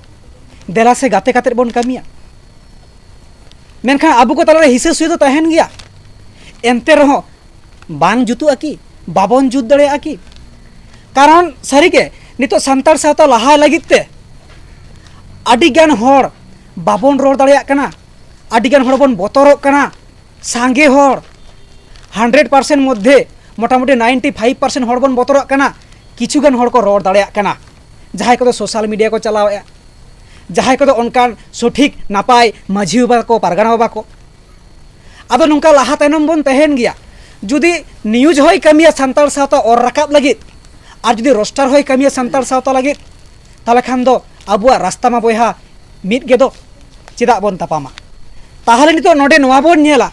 ᱫᱮᱞᱟ ᱥᱮ ᱜᱟᱛᱮ ᱠᱟᱛᱮᱫ ᱵᱚᱱ ᱠᱟᱹᱢᱤᱭᱟ᱾ ᱢᱮᱱᱠᱷᱟᱱ ᱟᱵᱚ ᱠᱚ ᱛᱟᱞᱟᱨᱮ ᱦᱤᱥᱟᱹ ᱥᱩᱭᱟᱹ ᱫᱚ ᱛᱟᱦᱮᱱ ᱜᱮᱭᱟ᱾ ᱮᱱᱛᱮ ᱨᱮᱦᱚᱸ ᱵᱟᱝ ᱡᱩᱛᱩᱜᱼᱟ ᱠᱤ? ᱵᱟᱵᱚᱱ ᱡᱩᱛ ᱫᱟᱲᱮᱭᱟᱜᱼᱟ ᱠᱤ? ᱠᱟᱨᱚᱱ ᱥᱟᱹᱨᱤᱜᱮ ᱱᱤᱛᱚᱜ ᱥᱟᱱᱛᱟᱲ ᱥᱟᱶᱛᱟ ᱞᱟᱦᱟᱭ ᱞᱟᱹᱜᱤᱫ ᱛᱮ ᱟᱹᱰᱤᱜᱟᱱ ᱦᱚᱲ ᱵᱟᱵᱚᱱ ᱨᱚᱲ ᱫᱟᱲᱮᱭᱟᱜ ᱠᱟᱱᱟ, ᱟᱹᱰᱤᱜᱟᱱ ᱦᱚᱲ ᱵᱚᱱ ᱵᱚᱛᱚᱨᱚᱜ ᱠᱟᱱᱟ᱾ ᱥᱟᱸᱜᱮ ᱦᱚᱲ, hundred percent ᱢᱚᱫᱽᱫᱷᱮ ᱢᱚᱴᱟᱢᱩᱴᱤ ninety five percent ᱦᱚᱲ ᱵᱚᱱ ᱵᱚᱛᱚᱨᱚᱜ ᱠᱟᱱᱟ᱾ ᱠᱤᱪᱷᱩ ᱜᱟᱱ ᱦᱚᱲ ᱠᱚ ᱨᱚᱲ ᱫᱟᱲᱮᱭᱟᱜ ᱠᱟᱱᱟ, ᱡᱟᱦᱟᱸᱭ ᱠᱚᱫᱚ social media ᱠᱚ ᱪᱟᱞᱟᱣᱮᱫᱼᱟ, ᱡᱟᱦᱟᱸᱭ ᱠᱚᱫᱚ ᱚᱱᱠᱟᱱ ᱥᱚᱴᱷᱤᱠ ᱱᱟᱯᱟᱭ ᱢᱟᱹᱡᱷᱤ ᱵᱟᱵᱟ ᱠᱚ, ᱯᱟᱨᱜᱟᱱᱟ ᱵᱟᱵᱟ ᱠᱚ᱾ ᱟᱫᱚ ᱱᱚᱝᱠᱟ ᱞᱟᱦᱟ ᱛᱟᱭᱱᱚᱢ ᱵᱚᱱ ᱛᱟᱦᱮᱱ ᱜᱮᱭᱟ᱾ ᱡᱩᱫᱤ news ᱦᱚᱸᱭ ᱠᱟᱹᱢᱤᱭᱟ ᱥᱟᱱᱛᱟᱲ ᱥᱟᱶᱛᱟ ᱚᱨ ᱨᱟᱠᱟᱵ ᱞᱟᱹᱜᱤᱫ, ᱟᱨ ᱡᱩᱫᱤ roaster ᱦᱚᱸᱭ ᱠᱟᱹᱢᱤᱭᱟ ᱥᱟᱱᱛᱟᱲ ᱥᱟᱶᱛᱟ ᱞᱟᱹᱜᱤᱫ, ᱛᱟᱦᱚᱞᱮ ᱠᱷᱟᱱ ᱫᱚ ᱟᱵᱚᱣᱟᱜ ᱨᱟᱥᱛᱟ ᱢᱟ ᱵᱚᱭᱦᱟ ᱢᱤᱫ ᱜᱮᱫᱚ᱾ ᱪᱮᱫᱟᱜ ᱵᱚᱱ ᱛᱟᱯᱟᱢᱟ? ᱛᱟᱦᱚᱞᱮ ᱱᱤᱛᱚᱜ ᱱᱚᱰᱮ ᱱᱚᱣᱟ ᱵᱚᱱ ᱧᱮᱞᱟ,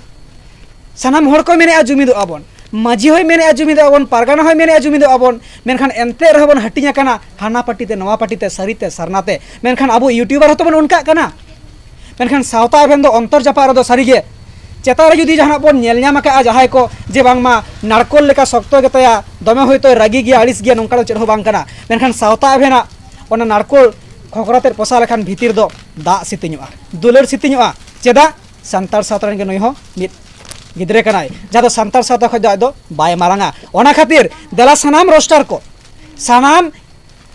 ᱥᱟᱱᱟᱢ ᱦᱚᱲ ᱠᱚ ᱢᱮᱱᱮᱫᱼᱟ ᱡᱩᱢᱤᱫᱚᱜ ᱟᱵᱚᱱ, ᱢᱟᱹᱡᱷᱤ ᱦᱚᱸᱭ ᱢᱮᱱᱮᱫᱼᱟ ᱡᱩᱢᱤᱫᱚᱜ ᱟᱵᱚᱱ, ᱯᱟᱨᱜᱟᱱᱟ ᱦᱚᱸᱭ ᱢᱮᱱᱮᱫᱼᱟ ᱡᱩᱢᱤᱫᱚᱜ ᱟᱵᱚᱱ, ᱢᱮᱱᱠᱷᱟᱱ ᱮᱱᱛᱮ ᱨᱮᱦᱚᱸ ᱵᱚᱱ ᱦᱟᱹᱴᱤᱧ ᱟᱠᱟᱱᱟ ᱦᱟᱱᱟ ᱯᱟᱹᱴᱤ ᱛᱮ ᱱᱚᱣᱟ ᱯᱟᱹᱴᱤ ᱛᱮ, ᱥᱟᱹᱨᱤ ᱛᱮ ᱥᱟᱨᱱᱟ ᱛᱮ᱾ ᱢᱮᱱᱠᱷᱟᱱ ᱟᱵᱚ ᱤᱭᱩᱴᱩᱵᱟᱨ ᱦᱚᱸᱛᱚ ᱵᱚᱱ ᱚᱱᱠᱟᱜ ᱠᱟᱱᱟ᱾ ᱢᱮᱱᱠᱷᱟᱱ ᱥᱟᱶᱛᱟ ᱮᱵᱷᱮᱱ ᱫᱚ ᱚᱱᱛᱚᱨ ᱡᱟᱯᱟᱜ ᱨᱮᱫᱚ ᱥᱟᱹᱨᱤᱜᱮ ᱪᱮᱛᱟᱱ ᱨᱮ ᱡᱩᱫᱤ ᱡᱟᱦᱟᱱᱟᱜ ᱵᱚᱱ ᱧᱮᱞ ᱧᱟᱢ ᱟᱠᱟᱫᱼᱟ, ᱡᱟᱦᱟᱸᱭ ᱠᱚ ᱡᱮ ᱵᱟᱝᱢᱟ ᱱᱟᱲᱠᱳᱞ ᱞᱮᱠᱟ ᱥᱚᱠᱛᱚ ᱜᱮᱛᱟᱭᱟ, ᱫᱚᱢᱮ ᱦᱚᱭᱛᱳᱭ ᱨᱟᱹᱜᱤ ᱜᱮᱭᱟ, ᱟᱹᱲᱤᱥ ᱜᱮᱭᱟ, ᱱᱚᱝᱠᱟ ᱫᱚ ᱪᱮᱫ ᱦᱚᱸ ᱵᱟᱝ ᱠᱟᱱᱟ᱾ ᱢᱮᱱᱠᱷᱟᱱ ᱥᱟᱶᱛᱟ ᱮᱵᱷᱮᱱᱟᱜ ᱚᱱᱟ ᱱᱟᱲᱠᱳᱞ ᱠᱷᱚᱠᱨᱚ ᱛᱮᱫ ᱯᱚᱥᱟᱣ ᱞᱮᱠᱷᱟᱱ ᱵᱷᱤᱛᱤᱨ ᱫᱚ ᱫᱟᱜ ᱥᱤᱛᱤᱧᱚᱜᱼᱟ, ᱫᱩᱞᱟᱹᱲ ᱥᱤᱛᱤᱧᱚᱜᱼᱟ᱾ ᱪᱮᱫᱟᱜ? ᱥᱟᱱᱛᱟᱲ ᱥᱟᱶᱛᱟ ᱨᱮᱱ ᱜᱮ ᱱᱩᱭ ᱦᱚᱸ ᱢᱤᱫ ᱜᱤᱫᱽᱨᱟᱹ ᱠᱟᱱᱟᱭ, ᱡᱟᱦᱟᱸ ᱫᱚ ᱥᱟᱱᱛᱟᱲ ᱥᱟᱶᱛᱟ ᱠᱷᱚᱱ ᱫᱚ ᱟᱡ ᱫᱚ ᱵᱟᱭ ᱢᱟᱨᱟᱝᱟ᱾ ᱚᱱᱟ ᱠᱷᱟᱹᱛᱤᱨ ᱫᱮᱞᱟ ᱥᱟᱱᱟᱢ ᱨᱳᱥᱴᱟᱨ ᱠᱚ, ᱥᱟᱱᱟᱢ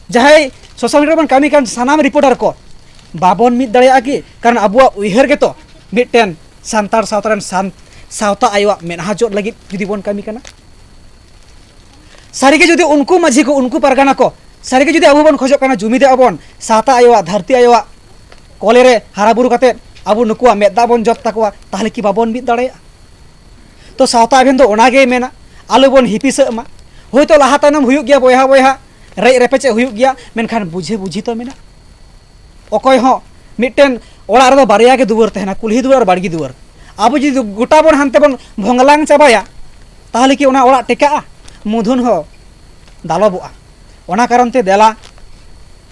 ᱡᱟᱦᱟᱸᱭ ᱥᱳᱥᱟᱞ ᱢᱤᱰᱤᱭᱟ ᱨᱮᱵᱚᱱ ᱠᱟᱹᱢᱤ ᱠᱟᱱ ᱥᱟᱱᱟᱢ ᱨᱤᱯᱳᱨᱴᱟᱨ ᱠᱚ, ᱵᱟᱵᱚᱱ ᱢᱤᱫ ᱫᱟᱲᱮᱭᱟᱜᱼᱟ ᱠᱤ? ᱠᱟᱨᱚᱱ ᱟᱵᱚᱣᱟᱜ ᱩᱭᱦᱟᱹᱨ ᱜᱮᱛᱚ ᱢᱤᱫᱴᱮᱱ ᱥᱟᱱᱛᱟᱲ ᱥᱟᱶᱛᱟ ᱨᱮᱱ ᱥᱟᱱ-, ᱥᱟᱶᱛᱟ ᱟᱭᱳᱣᱟᱜ ᱢᱮᱫᱦᱟ ᱡᱚᱜ ᱞᱟᱹᱜᱤᱫ ᱡᱩᱫᱤ ᱵᱚᱱ ᱠᱟᱹᱢᱤ ᱠᱟᱱᱟ᱾ ᱥᱟᱹᱨᱤᱜᱮ ᱡᱩᱫᱤ ᱩᱱᱠᱩ ᱢᱟᱹᱡᱷᱤ ᱠᱚ, ᱩᱱᱠᱩ ᱯᱟᱨᱜᱟᱱᱟ ᱠᱚ, ᱥᱟᱹᱨᱤᱜᱮ ᱡᱩᱫᱤ ᱟᱵᱚ ᱵᱚᱱ ᱠᱷᱚᱡᱚᱜ ᱠᱟᱱᱟ ᱡᱩᱢᱤᱫᱚᱜ ᱟᱵᱚᱱ, ᱥᱟᱶᱛᱟ ᱟᱭᱳᱣᱟᱜ, ᱫᱷᱟᱹᱨᱛᱤ ᱟᱭᱳᱣᱟᱜ ᱠᱚᱞᱮ ᱨᱮ ᱦᱟᱨᱟ ᱵᱩᱨᱩ ᱠᱟᱛᱮᱫ ᱟᱵᱚ ᱱᱩᱠᱩᱣᱟᱜ ᱢᱮᱫ ᱫᱟᱜ ᱵᱚᱱ ᱡᱚᱫ ᱛᱟᱠᱚᱣᱟ, ᱛᱟᱦᱚᱞᱮ ᱠᱤ ᱵᱟᱵᱚᱱ ᱢᱤᱫ ᱫᱟᱲᱮᱭᱟᱜᱼᱟ? ᱛᱚ ᱥᱟᱶᱛᱟ ᱮᱵᱷᱮᱱ ᱫᱚ ᱚᱱᱟᱜᱮᱭ ᱢᱮᱱᱟ, ᱟᱞᱚ ᱵᱚᱱ ᱦᱤᱯᱤᱥᱟᱹᱜ ᱢᱟ᱾ ᱦᱳᱭᱛᱳ ᱞᱟᱦᱟ ᱛᱟᱭᱱᱚᱢ ᱦᱩᱭᱩᱜ ᱜᱮᱭᱟ, ᱵᱚᱭᱦᱟ ᱵᱚᱭᱦᱟ ᱨᱮᱡ ᱨᱮᱯᱮᱪᱮᱫ ᱦᱩᱭᱩᱜ ᱜᱮᱭᱟ, ᱢᱮᱱᱠᱷᱟᱱ ᱵᱩᱡᱷᱟᱹ ᱵᱩᱡᱷᱤ ᱛᱚ ᱢᱮᱱᱟᱜᱼᱟ᱾ ᱚᱠᱚᱭ ᱦᱚᱸ ᱢᱤᱫᱴᱮᱱ ᱚᱲᱟᱜ ᱨᱮᱫᱚ ᱵᱟᱨᱭᱟ ᱜᱮ ᱫᱩᱣᱟᱹᱨ ᱛᱟᱦᱮᱱᱟ, ᱠᱩᱞᱦᱤ ᱫᱩᱣᱟᱹᱨ ᱟᱨ ᱵᱟᱲᱜᱮ ᱫᱩᱣᱟᱹᱨ᱾ ᱟᱵᱚ ᱡᱩᱫᱤ ᱜᱚᱴᱟ ᱵᱚᱱ ᱦᱟᱱᱛᱮ ᱵᱚᱱ ᱵᱷᱚᱝᱞᱟᱝ ᱪᱟᱵᱟᱭᱟ, ᱛᱟᱦᱚᱞᱮ ᱠᱤ ᱚᱱᱟ ᱚᱲᱟᱜ ᱴᱮᱠᱟᱜᱼᱟ? ᱢᱩᱫᱷᱩᱱ ᱦᱚᱸ ᱫᱟᱞᱚᱵᱚᱜᱼᱟ᱾ ᱚᱱᱟ ᱠᱟᱨᱚᱱ ᱛᱮ ᱫᱮᱞᱟ,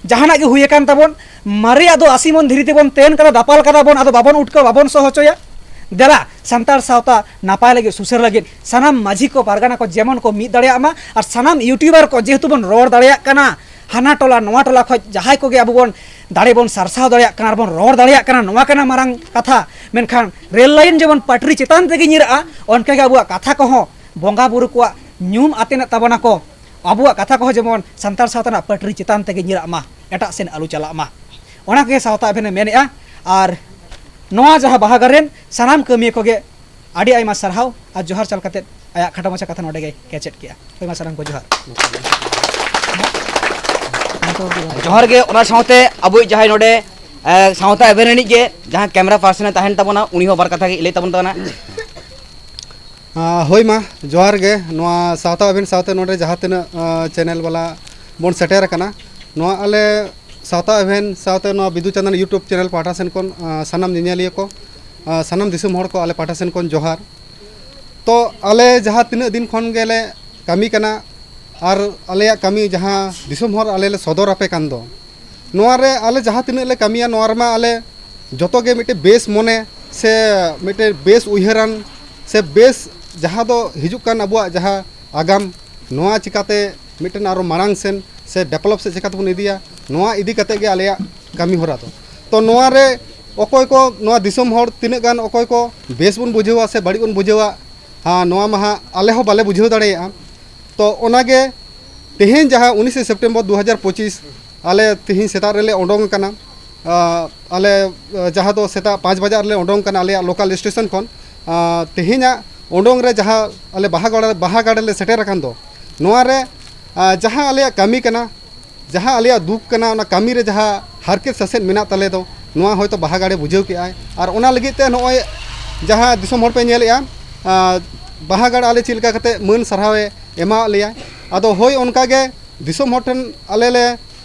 ᱡᱟᱦᱟᱱᱟᱜ ᱜᱮ ᱦᱩᱭ ᱟᱠᱟᱱ ᱛᱟᱵᱚᱱ, ᱢᱟᱨᱮᱭᱟᱜ ᱫᱚ ᱟᱥᱤ ᱢᱚᱱ ᱫᱷᱤᱨᱤ ᱛᱮᱵᱚᱱ ᱛᱮᱱ ᱠᱟᱫᱟ, ᱫᱟᱯᱟᱞ ᱠᱟᱫᱟ ᱵᱚᱱ, ᱟᱫᱚ ᱵᱟᱵᱚᱱ ᱩᱴᱠᱟᱹᱣ, ᱵᱟᱵᱚᱱ ᱥᱚᱦᱚᱪᱚᱭᱟ᱾ ᱫᱮᱞᱟ, ᱥᱟᱱᱛᱟᱲ ᱥᱟᱶᱛᱟ ᱱᱟᱯᱟᱭ ᱞᱟᱹᱜᱤᱫ, ᱥᱩᱥᱟᱹᱨ ᱞᱟᱹᱜᱤᱫ ᱥᱟᱱᱟᱢ ᱢᱟᱹᱡᱷᱤ ᱠᱚ, ᱯᱟᱨᱜᱟᱱᱟ ᱠᱚ ᱡᱮᱢᱚᱱ ᱠᱚ ᱢᱤᱫ ᱫᱟᱲᱮᱭᱟᱜ ᱢᱟ, ᱟᱨ ᱥᱟᱱᱟᱢ ᱤᱭᱩᱴᱩᱵᱟᱨ ᱠᱚ ᱡᱮᱦᱮᱛᱩ ᱵᱚᱱ ᱨᱚᱲ ᱫᱟᱲᱮᱭᱟᱜ ᱠᱟᱱᱟ, ᱦᱟᱱᱟ ᱴᱚᱞᱟ ᱱᱚᱣᱟ ᱴᱚᱞᱟ ᱠᱷᱚᱱ ᱡᱟᱦᱟᱸᱭ ᱠᱚᱜᱮ ᱟᱵᱚ ᱵᱚᱱ ᱫᱟᱲᱮ ᱵᱚᱱ ᱥᱟᱨᱥᱟᱣ ᱫᱟᱲᱮᱭᱟᱜ ᱠᱟᱱᱟ ᱟᱨ ᱵᱚᱱ ᱨᱚᱲ ᱫᱟᱲᱮᱭᱟᱜ ᱠᱟᱱᱟ, ᱱᱚᱣᱟ ᱠᱟᱱᱟ ᱢᱟᱨᱟᱝ ᱠᱟᱛᱷᱟ᱾ ᱢᱮᱱᱠᱷᱟᱱ ᱨᱮᱞ ᱞᱟᱭᱤᱱ ᱡᱮᱢᱚᱱ ᱯᱟᱴᱨᱤ ᱪᱮᱛᱟᱱ ᱛᱮᱜᱮ ᱧᱤᱨᱟᱜᱼᱟ, ᱚᱱᱠᱟᱜᱮ ᱟᱵᱚᱣᱟᱜ ᱠᱟᱛᱷᱟ ᱠᱚᱦᱚᱸ ᱵᱚᱸᱜᱟ ᱵᱩᱨᱩ ᱠᱚᱣᱟᱜ ᱧᱩᱢ ᱟᱛᱮᱱᱟᱜ ᱛᱟᱵᱚᱱᱟ ᱠᱚ, ᱟᱵᱚᱣᱟᱜ ᱠᱟᱛᱷᱟ ᱠᱚᱦᱚᱸ ᱡᱮᱢᱚᱱ ᱥᱟᱱᱛᱟᱲ ᱥᱟᱶᱛᱟ ᱨᱮᱱᱟᱜ ᱯᱟᱹᱴᱨᱤ ᱪᱮᱛᱟᱱ ᱛᱮᱜᱮ ᱧᱤᱨᱟᱜ ᱢᱟ, ᱮᱴᱟᱜ ᱥᱮᱱ ᱟᱞᱚ ᱪᱟᱞᱟᱜ ᱢᱟ᱾ ᱚᱱᱟ ᱠᱚᱜᱮ ᱥᱟᱶᱛᱟ ᱮᱵᱷᱮᱱᱮ ᱢᱮᱱᱮᱫᱼᱟ᱾ ᱟᱨ ᱱᱚᱣᱟ ᱡᱟᱦᱟᱸ ᱵᱟᱦᱟ ᱜᱟᱨᱰᱮᱱ ᱥᱟᱱᱟᱢ ᱠᱟᱹᱢᱤᱭᱟᱹ ᱠᱚᱜᱮ ᱟᱹᱰᱤ ᱟᱭᱢᱟ ᱥᱟᱨᱦᱟᱣ ᱟᱨ ᱡᱚᱦᱟᱨ ᱪᱟᱞ ᱠᱟᱛᱮᱫ ᱟᱭᱟᱜ ᱠᱷᱟᱴᱚ ᱢᱟᱪᱷᱟ ᱠᱟᱛᱷᱟ ᱱᱚᱰᱮ ᱜᱮ ᱠᱮᱪᱮᱫ ᱠᱮᱜᱼᱟ᱾ ᱦᱳᱭ ᱢᱟ, ᱥᱟᱱᱟᱢ ᱠᱚ ᱡᱚᱦᱟᱨ᱾ ᱡᱚᱦᱟᱨ ᱜᱮ᱾ ᱚᱱᱟ ᱥᱟᱶᱛᱮ ᱟᱵᱚᱭᱤᱡ ᱡᱟᱦᱟᱸᱭ ᱱᱚᱰᱮ, ᱮ, ᱥᱟᱶᱛᱟ ᱮᱵᱷᱮᱱ ᱨᱤᱱᱤᱡ ᱜᱮ ᱡᱟᱦᱟᱸ ᱠᱮᱢᱮᱨᱟ ᱯᱟᱨᱥᱚᱱᱮ ᱛᱟᱦᱮᱱ ᱛᱟᱵᱚᱱᱟ, ᱩᱱᱤ ᱦᱚᱸ ᱵᱟᱨ ᱠᱟᱛᱷᱟ ᱜᱮ ᱞᱟᱹᱭ ᱛᱟᱵᱚᱱ ᱛᱟᱵᱚᱱᱟ᱾ ᱟ, ᱦᱳᱭ ᱢᱟ, ᱡᱚᱦᱟᱨ ᱜᱮ᱾ ᱱᱚᱣᱟ ᱥᱟᱶᱛᱟ ᱮᱵᱷᱮᱱ ᱥᱟᱶᱛᱮ ᱱᱚᱰᱮ ᱡᱟᱦᱟᱸ ᱛᱤᱱᱟᱹᱜ, ᱟ, ᱪᱮᱱᱮᱞ ᱵᱟᱞᱟ ᱵᱚᱱ ᱥᱮᱴᱮᱨ ᱟᱠᱟᱱᱟ, ᱱᱚᱣᱟ ᱟᱞᱮ ᱥᱟᱶᱛᱟ ᱮᱵᱷᱮᱱ ᱥᱟᱶᱛᱮ ᱱᱚᱣᱟ ᱵᱤᱫᱩ ᱪᱟᱸᱫᱟᱱ YouTube ᱪᱮᱱᱮᱞ ᱯᱟᱦᱴᱟ ᱥᱮᱱ ᱠᱷᱚᱱ, ᱟ, ᱥᱟᱱᱟᱢ ᱧᱮᱧᱮᱞᱤᱭᱟᱹ ᱠᱚ ᱥᱟᱱᱟᱢ ᱫᱤᱥᱚᱢ ᱦᱚᱲ ᱠᱚ ᱟᱞᱮ ᱯᱟᱦᱴᱟ ᱥᱮᱱ ᱠᱷᱚᱱ ᱡᱚᱦᱟᱨ᱾ ᱛᱚ ᱟᱞᱮ ᱡᱟᱦᱟᱸ ᱛᱤᱱᱟᱹᱜ ᱫᱤᱱ ᱠᱷᱚᱱ ᱜᱮᱞᱮ ᱠᱟᱹᱢᱤ ᱠᱟᱱᱟ, ᱟᱨ ᱟᱞᱮᱭᱟᱜ ᱠᱟᱹᱢᱤ ᱡᱟᱦᱟᱸ ᱫᱤᱥᱚᱢ ᱦᱚᱲ ᱟᱞᱮ ᱞᱮ ᱥᱚᱫᱚᱨ ᱟᱯᱮ ᱠᱟᱱ ᱫᱚ, ᱱᱚᱣᱟ ᱨᱮ ᱟᱞᱮ ᱡᱟᱦᱟᱸ ᱛᱤᱱᱟᱹᱜ ᱞᱮ ᱠᱟᱹᱢᱤᱭᱟ, ᱱᱚᱣᱟ ᱨᱮᱢᱟ ᱟᱞᱮ ᱡᱚᱛᱚ ᱜᱮ ᱢᱤᱫᱴᱮᱱ ᱵᱮᱥ ᱢᱚᱱᱮ ᱥᱮ ᱢᱤᱫᱴᱮᱱ ᱵᱮᱥ ᱩᱭᱦᱟᱹᱨᱟᱱ ᱥᱮ ᱵᱮᱥ ᱡᱟᱦᱟᱸ ᱫᱚ ᱦᱤᱡᱩᱜ ᱠᱟᱱ ᱟᱵᱚᱣᱟᱜ ᱡᱟᱦᱟᱸ ᱟᱜᱟᱢ, ᱱᱚᱣᱟ ᱪᱤᱠᱟᱛᱮ ᱢᱤᱫᱴᱮᱱ ᱟᱨᱚ ᱢᱟᱲᱟᱝ ᱥᱮᱱ ᱥᱮ ᱰᱮᱵᱷᱞᱚᱯ ᱥᱮᱫ ᱪᱤᱠᱟᱛᱮᱵᱚᱱ ᱤᱫᱤᱭᱟ, ᱱᱚᱣᱟ ᱤᱫᱤ ᱠᱟᱛᱮ ᱜᱮ ᱟᱞᱮᱭᱟᱜ ᱠᱟᱹᱢᱤ ᱦᱚᱨᱟ ᱫᱚ᱾ ᱛᱚ ᱱᱚᱣᱟ ᱨᱮ ᱚᱠᱚᱭ ᱠᱚ ᱱᱚᱣᱟ ᱫᱤᱥᱚᱢ ᱦᱚᱲ ᱛᱤᱱᱟᱹᱜ ᱜᱟᱱ ᱚᱠᱚᱭ ᱠᱚ ᱵᱮᱥ ᱵᱚᱱ ᱵᱩᱡᱷᱟᱹᱣᱟ ᱥᱮ ᱵᱟᱹᱲᱤᱡ ᱵᱚᱱ ᱵᱩᱡᱷᱟᱹᱣᱟ, ᱦᱮᱸ, ᱱᱚᱣᱟ ᱢᱟ ᱦᱟᱸᱜ ᱟᱞᱮ ᱦᱚᱸ ᱵᱟᱞᱮ ᱵᱩᱡᱷᱟᱹᱣ ᱫᱟᱲᱮᱭᱟᱜᱼᱟ᱾ ᱛᱚ ᱚᱱᱟᱜᱮ ᱛᱮᱦᱮᱧ ᱡᱟᱦᱟᱸ ᱩᱱᱤᱥᱮ ᱥᱮᱯᱴᱮᱢᱵᱚᱨ ᱫᱩ ᱦᱟᱡᱟᱨ ᱯᱚᱸᱪᱤᱥ ᱟᱞᱮ ᱛᱮᱦᱮᱧ ᱥᱮᱛᱟᱜ ᱨᱮᱞᱮ ᱚᱰᱚᱝ ᱟᱠᱟᱱᱟ᱾ ᱟᱸ, ᱟᱞᱮ, ᱟᱸ, ᱡᱟᱦᱟᱸ ᱫᱚ ᱥᱮᱛᱟᱜ ᱯᱟᱸᱪ ᱵᱟᱡᱟᱜ ᱨᱮᱞᱮ ᱚᱰᱚᱝ ᱟᱠᱟᱱᱟ ᱟᱞᱮᱭᱟᱜ ᱞᱳᱠᱟᱞ ᱥᱴᱮᱥᱚᱱ ᱠᱷᱚᱱ᱾ ᱟᱸ, ᱛᱮᱦᱮᱧᱟᱜ ᱚᱰᱚᱝ ᱨᱮ ᱡᱟᱦᱟᱸ ᱟᱞᱮ ᱵᱟᱦᱟ ᱜᱟᱲ, ᱵᱟᱦᱟ ᱜᱟᱲ ᱨᱮᱞᱮ ᱥᱮᱴᱮᱨ ᱟᱠᱟᱱ ᱫᱚ, ᱱᱚᱣᱟ ᱨᱮ, ᱟᱸ, ᱡᱟᱦᱟᱸ ᱟᱞᱮᱭᱟᱜ ᱠᱟᱹᱢᱤ ᱠᱟᱱᱟ, ᱡᱟᱦᱟᱸ ᱟᱞᱮᱭᱟᱜ ᱫᱩᱠ ᱠᱟᱱᱟ, ᱚᱱᱟ ᱠᱟᱹᱢᱤ ᱨᱮ ᱡᱟᱦᱟᱸ ᱦᱟᱨᱠᱮᱛ ᱥᱟᱥᱮᱛ ᱢᱮᱱᱟᱜ ᱛᱟᱞᱮ ᱫᱚ, ᱱᱚᱣᱟ ᱦᱚᱭᱛᱳ ᱵᱟᱦᱟ ᱜᱟᱲᱮ ᱵᱩᱡᱷᱟᱹᱣ ᱠᱮᱜᱼᱟᱭ᱾ ᱟᱨ ᱚᱱᱟ ᱞᱟᱹᱜᱤᱫ ᱛᱮ ᱱᱚᱜᱼᱚᱭ ᱡᱟᱦᱟᱸ ᱫᱤᱥᱚᱢ ᱦᱚᱲ ᱯᱮ ᱧᱮᱞᱮᱜᱼᱟ, ᱟᱸ, ᱵᱟᱦᱟ ᱜᱟᱲ ᱟᱞᱮ ᱪᱮᱫ ᱞᱮᱠᱟ ᱠᱟᱛᱮ ᱢᱟᱹᱱ ᱥᱟᱨᱦᱟᱣᱮ ᱮᱢᱟᱣᱟᱫ ᱞᱮᱭᱟ᱾ ᱟᱫᱚ ᱦᱳᱭ, ᱚᱱᱠᱟ ᱜᱮ ᱫᱤᱥᱚᱢ ᱦᱚᱲ ᱴᱷᱮᱱ ᱟᱞᱮ ᱞᱮ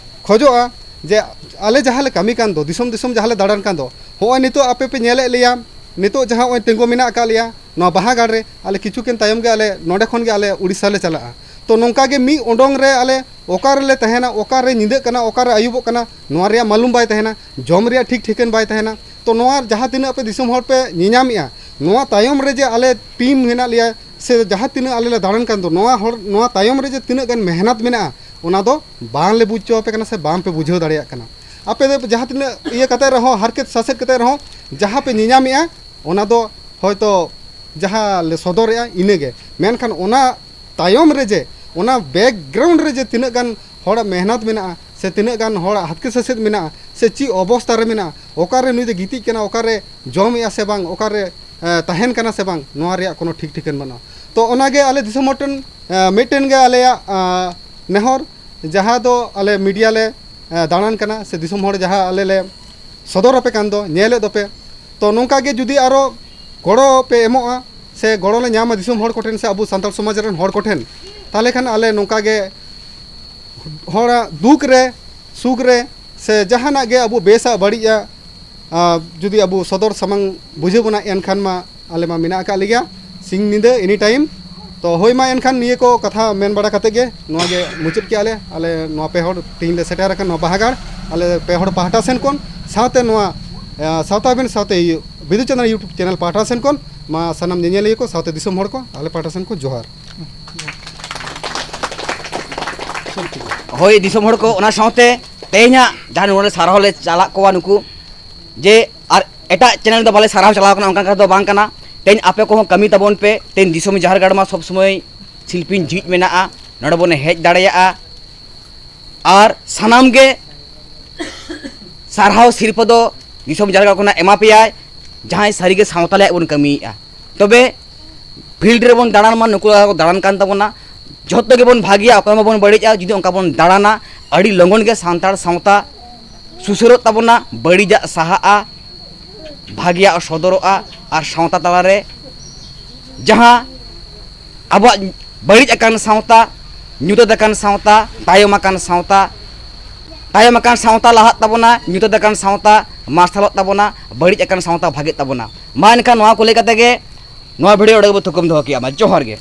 ᱠᱷᱚᱡᱚᱜᱼᱟ ᱡᱮ ᱟᱞᱮ ᱡᱟᱦᱟᱸ ᱞᱮ ᱠᱟᱹᱢᱤ ᱠᱟᱱ ᱫᱚ, ᱫᱤᱥᱚᱢ ᱫᱤᱥᱚᱢ ᱡᱟᱦᱟᱸ ᱞᱮ ᱫᱟᱬᱟᱱ ᱠᱟᱱ ᱫᱚ, ᱦᱚᱸᱜᱼᱚᱭ ᱱᱤᱛᱚᱜ ᱟᱯᱮ ᱯᱮ ᱧᱮᱞᱮᱫ ᱞᱮᱭᱟ, ᱱᱤᱛᱚᱜ ᱡᱟᱦᱟᱸ ᱦᱚᱸᱜᱼᱚᱭ ᱛᱤᱸᱜᱩ ᱢᱮᱱᱟᱜ ᱟᱠᱟᱫ ᱞᱮᱭᱟ ᱱᱚᱣᱟ ᱵᱟᱦᱟ ᱜᱟᱲ ᱨᱮ, ᱟᱞᱮ ᱠᱤᱪᱷᱩ ᱠᱷᱚᱱ ᱛᱟᱭᱚᱢ ᱜᱮ ᱟᱞᱮ ᱱᱚᱸᱰᱮ ᱠᱷᱚᱱ ᱜᱮ ᱟᱞᱮ ᱩᱲᱤᱥᱥᱟ ᱞᱮ ᱪᱟᱞᱟᱜᱼᱟ᱾ ᱛᱚ ᱱᱚᱝᱠᱟ ᱜᱮ ᱢᱤᱫ ᱚᱰᱚᱝ ᱨᱮ ᱟᱞᱮ ᱚᱠᱟ ᱨᱮᱞᱮ ᱛᱟᱦᱮᱱᱟ, ᱚᱠᱟ ᱨᱮ ᱧᱤᱫᱟᱹᱜ ᱠᱟᱱᱟ, ᱚᱠᱟ ᱨᱮ ᱟᱹᱭᱩᱵᱚᱜ ᱠᱟᱱᱟ, ᱱᱚᱣᱟ ᱨᱮᱭᱟᱜ ᱢᱟᱞᱩᱢ ᱵᱟᱭ ᱛᱟᱦᱮᱱᱟ, ᱡᱚᱢ ᱨᱮᱭᱟᱜ ᱴᱷᱤᱠ ᱴᱷᱤᱠᱟᱹᱱ ᱵᱟᱭ ᱛᱟᱦᱮᱱᱟ᱾ ᱛᱚ ᱱᱚᱣᱟ ᱡᱟᱦᱟᱸ ᱛᱤᱱᱟᱹᱜ ᱟᱯᱮ ᱫᱤᱥᱚᱢ ᱦᱚᱲ ᱯᱮ ᱧᱮᱧᱟᱢᱮᱜᱼᱟ, ᱱᱚᱣᱟ ᱛᱟᱭᱚᱢ ᱨᱮ ᱡᱮ ᱟᱞᱮ ᱴᱤᱢ ᱦᱮᱱᱟᱜ ᱞᱮᱭᱟ ᱥᱮ ᱡᱟᱦᱟᱸ ᱛᱤᱱᱟᱹᱜ ᱟᱞᱮ ᱞᱮ ᱫᱟᱬᱟᱱ ᱠᱟᱱ ᱫᱚ, ᱱᱚᱣᱟ ᱦᱚᱲ, ᱱᱚᱣᱟ ᱛᱟᱭᱚᱢ ᱨᱮ ᱡᱮ ᱛᱤᱱᱟᱹᱜ ᱜᱟᱱ ᱢᱮᱦᱱᱚᱛ ᱢᱮᱱᱟᱜᱼᱟ, ᱚᱱᱟ ᱫᱚ ᱵᱟᱝ ᱞᱮ ᱵᱩᱡᱽ ᱦᱚᱪᱚ ᱟᱯᱮ ᱠᱟᱱᱟ ᱥᱮ ᱵᱟᱝ ᱯᱮ ᱵᱩᱡᱷᱟᱹᱣ ᱫᱟᱲᱮᱭᱟᱜ ᱠᱟᱱᱟ᱾ ᱟᱯᱮ ᱫᱚ ᱡᱟᱦᱟᱸ ᱛᱤᱱᱟᱹᱜ ᱤᱭᱟᱹ ᱠᱟᱛᱮ ᱨᱮᱦᱚᱸ, ᱦᱟᱨᱠᱮᱛ ᱥᱟᱥᱮᱛ ᱠᱟᱛᱮ ᱨᱮᱦᱚᱸ, ᱡᱟᱦᱟᱸ ᱯᱮ ᱧᱮᱧᱟᱢᱮᱜᱼᱟ, ᱚᱱᱟ ᱫᱚ ᱦᱚᱭᱛᱚ ᱡᱟᱦᱟᱸ ᱞᱮ ᱥᱚᱫᱚᱨᱮᱜᱼᱟ ᱤᱱᱟᱹᱜᱮ, ᱢᱮᱱᱠᱷᱟᱱ ᱚᱱᱟ ᱛᱟᱭᱚᱢ ᱨᱮ ᱡᱮ, ᱚᱱᱟ ᱵᱮᱠᱜᱨᱟᱣᱩᱱᱰ ᱨᱮ ᱡᱮ ᱛᱤᱱᱟᱹᱜ ᱜᱟᱱ ᱦᱚᱲᱟᱜ ᱢᱮᱦᱱᱚᱛ ᱢᱮᱱᱟᱜᱼᱟ ᱥᱮ ᱛᱤᱱᱟᱹᱜ ᱜᱟᱱ ᱦᱚᱲᱟᱜ ᱦᱟᱨᱠᱮᱛ ᱥᱟᱥᱮᱛ ᱢᱮᱱᱟᱜᱼᱟ ᱥᱮ ᱪᱮᱫ ᱚᱵᱚᱥᱛᱟ ᱨᱮ ᱢᱮᱱᱟᱜᱼᱟ, ᱚᱠᱟᱨᱮ ᱱᱩᱭ ᱫᱚ ᱜᱤᱛᱤᱡ ᱠᱟᱱᱟ, ᱚᱠᱟᱨᱮ ᱡᱚᱢᱮᱜᱼᱟ ᱥᱮ ᱵᱟᱝ, ᱚᱠᱟᱨᱮ, ᱮ, ᱛᱟᱦᱮᱱ ᱠᱟᱱᱟ ᱥᱮ ᱵᱟᱝ, ᱱᱚᱣᱟ ᱨᱮᱭᱟᱜ ᱠᱳᱱᱳ ᱴᱷᱤᱠ ᱴᱷᱤᱠᱟᱹᱱ ᱵᱟᱹᱱᱩᱜᱼᱟ᱾ ᱛᱚ ᱚᱱᱟᱜᱮ ᱟᱞᱮ ᱫᱤᱥᱚᱢ ᱦᱚᱲ ᱴᱷᱮᱱ, ᱮ, ᱢᱤᱫᱴᱮᱱ ᱜᱮ ᱟᱞᱮᱭᱟᱜ, ᱮ, ᱱᱮᱦᱚᱨ, ᱡᱟᱦᱟᱸ ᱫᱚ ᱟᱞᱮ ᱢᱤᱰᱤᱭᱟ ᱞᱮ, ᱮ, ᱫᱟᱬᱟᱱ ᱠᱟᱱᱟ ᱥᱮ ᱫᱤᱥᱚᱢ ᱦᱚᱲ ᱡᱟᱦᱟᱸ ᱟᱞᱮ ᱞᱮ ᱥᱚᱫᱚᱨ ᱟᱯᱮ ᱠᱟᱱ ᱫᱚ, ᱧᱮᱞᱮᱫ ᱫᱚᱯᱮ᱾ ᱛᱚ ᱱᱚᱝᱠᱟ ᱜᱮ ᱡᱩᱫᱤ ᱟᱨᱚ ᱜᱚᱲᱚ ᱯᱮ ᱮᱢᱚᱜᱼᱟ ᱥᱮ ᱜᱚᱲᱚ ᱞᱮ ᱧᱟᱢᱟ ᱫᱤᱥᱚᱢ ᱦᱚᱲ ᱠᱚᱴᱷᱮᱱ ᱥᱮ ᱟᱵᱚ ᱥᱟᱱᱛᱟᱲ ᱥᱚᱢᱟᱡᱽ ᱨᱮᱱ ᱦᱚᱲ ᱠᱚᱴᱷᱮᱱ, ᱛᱟᱦᱚᱞᱮ ᱠᱷᱟᱱ ᱟᱞᱮ ᱱᱚᱝᱠᱟ ᱜᱮ ᱦᱚᱲᱟᱜ ᱫᱩᱠ ᱨᱮ, ᱥᱩᱠ ᱨᱮ, ᱥᱮ ᱡᱟᱦᱟᱱᱟᱜ ᱜᱮ ᱟᱵᱚ ᱵᱮᱥᱟᱜ ᱵᱟᱹᱲᱤᱡᱟᱜ ᱟᱨ ᱡᱩᱫᱤ ᱟᱵᱚ ᱥᱚᱫᱚᱨ ᱥᱟᱢᱟᱝ ᱵᱩᱡᱷᱟᱹᱣ ᱵᱚᱱᱟ, ᱮᱱᱠᱷᱟᱱ ᱢᱟ ᱟᱞᱮ ᱢᱟ ᱢᱮᱱᱟᱜ ᱟᱠᱟᱫ ᱞᱮᱜᱮᱭᱟ ᱥᱤᱧ ᱧᱤᱫᱟᱹ, any time᱾ ᱛᱚ ᱦᱳᱭ ᱢᱟ, ᱮᱱᱠᱷᱟᱱ ᱱᱤᱭᱟᱹ ᱠᱚ ᱠᱟᱛᱷᱟ ᱢᱮᱱ ᱵᱟᱲᱟ ᱠᱟᱛᱮ ᱜᱮ ᱱᱚᱣᱟ ᱜᱮ ᱢᱩᱪᱟᱹᱫ ᱠᱮᱜᱼᱟ ᱞᱮ᱾ ᱟᱞᱮ ᱱᱚᱣᱟ ᱯᱮ ᱦᱚᱲ ᱛᱮᱦᱮᱧ ᱞᱮ ᱥᱮᱴᱮᱨ ᱟᱠᱟᱱ ᱱᱚᱣᱟ ᱵᱟᱦᱟᱜᱟᱲ, ᱟᱞᱮ ᱯᱮ ᱦᱚᱲ ᱯᱟᱦᱴᱟ ᱥᱮᱱ ᱠᱷᱚᱱ, ᱥᱟᱶᱛᱮ ᱱᱚᱣᱟ, ᱟ, ᱥᱟᱶᱛᱟ ᱟᱵᱮᱱ ᱥᱟᱶᱛᱮ ᱤᱭᱟᱹ ᱵᱤᱫᱩ ᱪᱟᱸᱫᱟᱱ YouTube channel ᱯᱟᱦᱴᱟ ᱥᱮᱱ ᱠᱷᱚᱱ ᱢᱟ ᱥᱟᱱᱟᱢ ᱧᱮᱧᱮᱞᱤᱭᱟᱹ ᱠᱚ ᱥᱟᱶᱛᱮ ᱫᱤᱥᱚᱢ ᱦᱚᱲ ᱠᱚ ᱟᱞᱮ ᱯᱟᱦᱴᱟ ᱥᱮᱱ ᱠᱷᱚᱱ ᱡᱚᱦᱟᱨ᱾ ᱦᱳᱭ, ᱫᱤᱥᱚᱢ ᱦᱚᱲ ᱠᱚ, ᱚᱱᱟ ᱥᱟᱶᱛᱮ ᱛᱮᱦᱮᱧᱟᱜ ᱡᱟᱦᱟᱸ ᱱᱚᱰᱮ ᱥᱟᱨᱦᱟᱣ ᱞᱮ ᱪᱟᱞᱟᱜ ᱠᱚᱣᱟ ᱱᱩᱠᱩ, ᱡᱮ ᱟᱨ ᱮᱴᱟᱜ channel ᱫᱚ ᱵᱟᱞᱮ ᱥᱟᱨᱦᱟᱣ ᱪᱟᱞᱟᱣ ᱠᱟᱱᱟ, ᱚᱱᱠᱟᱱ ᱠᱟᱛᱷᱟ ᱫᱚ ᱵᱟᱝ ᱠᱟᱱᱟ᱾ ᱛᱮᱦᱮᱧ ᱟᱯᱮ ᱠᱚᱦᱚᱸ ᱠᱟᱹᱢᱤ ᱛᱟᱵᱚᱱ ᱯᱮ᱾ ᱛᱮᱦᱮᱧ ᱫᱤᱥᱚᱢ ᱡᱟᱦᱮᱨ ᱜᱟᱲ ᱢᱟ ᱥᱚᱵᱽ ᱥᱚᱢᱚᱭ ᱥᱤᱞᱯᱤᱧ ᱡᱷᱤᱡ ᱢᱮᱱᱟᱜᱼᱟ, ᱱᱚᱰᱮ ᱵᱚᱱ ᱦᱮᱡ ᱫᱟᱲᱮᱭᱟᱜᱼᱟ᱾ ᱟᱨ ᱥᱟᱱᱟᱢ ᱜᱮ ᱥᱟᱨᱦᱟᱣ ᱥᱤᱨᱯᱟᱹ ᱫᱚ ᱫᱤᱥᱚᱢ ᱡᱟᱦᱮᱨ ᱜᱟᱲ ᱠᱷᱚᱱᱟᱜ ᱮᱢᱟ ᱯᱮᱭᱟᱭ, ᱡᱟᱦᱟᱸᱭ ᱥᱟᱹᱨᱤᱜᱮ ᱥᱟᱶᱛᱟ ᱞᱟᱹᱜᱤᱫ ᱵᱚᱱ ᱠᱟᱹᱢᱤᱭᱮᱫᱼᱟ᱾ ᱛᱚᱵᱮ field ᱨᱮᱵᱚᱱ ᱫᱟᱬᱟᱱ ᱢᱟ, ᱱᱩᱠᱩ ᱠᱚ ᱫᱟᱬᱟᱱ ᱠᱟᱱ ᱛᱟᱵᱚᱱᱟ᱾ ᱡᱷᱚᱛᱚ ᱜᱮᱵᱚᱱ ᱵᱷᱟᱹᱜᱤᱭᱟ, ᱚᱠᱚᱭ ᱢᱟᱵᱚᱱ ᱵᱟᱹᱲᱤᱡᱼᱟ᱾ ᱡᱩᱫᱤ ᱚᱱᱠᱟ ᱵᱚᱱ ᱫᱟᱬᱟᱱᱟ, ᱟᱹᱰᱤ ᱞᱚᱜᱚᱱ ᱜᱮ ᱥᱟᱱᱛᱟᱲ ᱥᱟᱶᱛᱟ ᱥᱩᱥᱟᱹᱨᱚᱜ ᱛᱟᱵᱚᱱᱟ, ᱵᱟᱹᱲᱤᱡᱟᱜ ᱥᱟᱦᱟᱜᱼᱟ, ᱵᱷᱟᱹᱜᱤᱭᱟᱜ ᱥᱚᱫᱚᱨᱚᱜᱼᱟ᱾ ᱟᱨ ᱥᱟᱶᱛᱟ ᱛᱟᱞᱟᱨᱮ ᱡᱟᱦᱟᱸ ᱟᱵᱚᱣᱟᱜ ᱵᱟᱹᱲᱤᱡ ᱟᱠᱟᱱ ᱥᱟᱶᱛᱟ, ᱧᱩᱛᱟᱹᱛ ᱟᱠᱟᱱ ᱥᱟᱶᱛᱟ, ᱛᱟᱭᱚᱢ ᱟᱠᱟᱱ ᱥᱟᱶᱛᱟ, ᱛᱟᱭᱚᱢ ᱟᱠᱟᱱ ᱥᱟᱶᱛᱟ ᱞᱟᱦᱟᱜ ᱛᱟᱵᱚᱱᱟ, ᱧᱩᱛᱟᱹᱛ ᱟᱠᱟᱱ ᱥᱟᱶᱛᱟ ᱢᱟᱨᱥᱟᱞᱚᱜ ᱛᱟᱵᱚᱱᱟ, ᱵᱟᱹᱲᱤᱡ ᱟᱠᱟᱱ ᱥᱟᱶᱛᱟ ᱵᱷᱟᱜᱮᱜ ᱛᱟᱵᱚᱱᱟ᱾ ᱢᱟ ᱮᱱᱠᱷᱟᱱ ᱱᱚᱣᱟ ᱠᱚ ᱞᱟᱹᱭ ᱠᱟᱛᱮ ᱜᱮ ᱱᱚᱣᱟ video ᱱᱚᱰᱮ ᱜᱮᱵᱚ ᱛᱷᱩᱠᱩᱢ ᱫᱚᱦᱚ ᱠᱮᱜᱼᱟ᱾ ᱢᱟ ᱡᱚᱦᱟᱨ ᱜᱮ᱾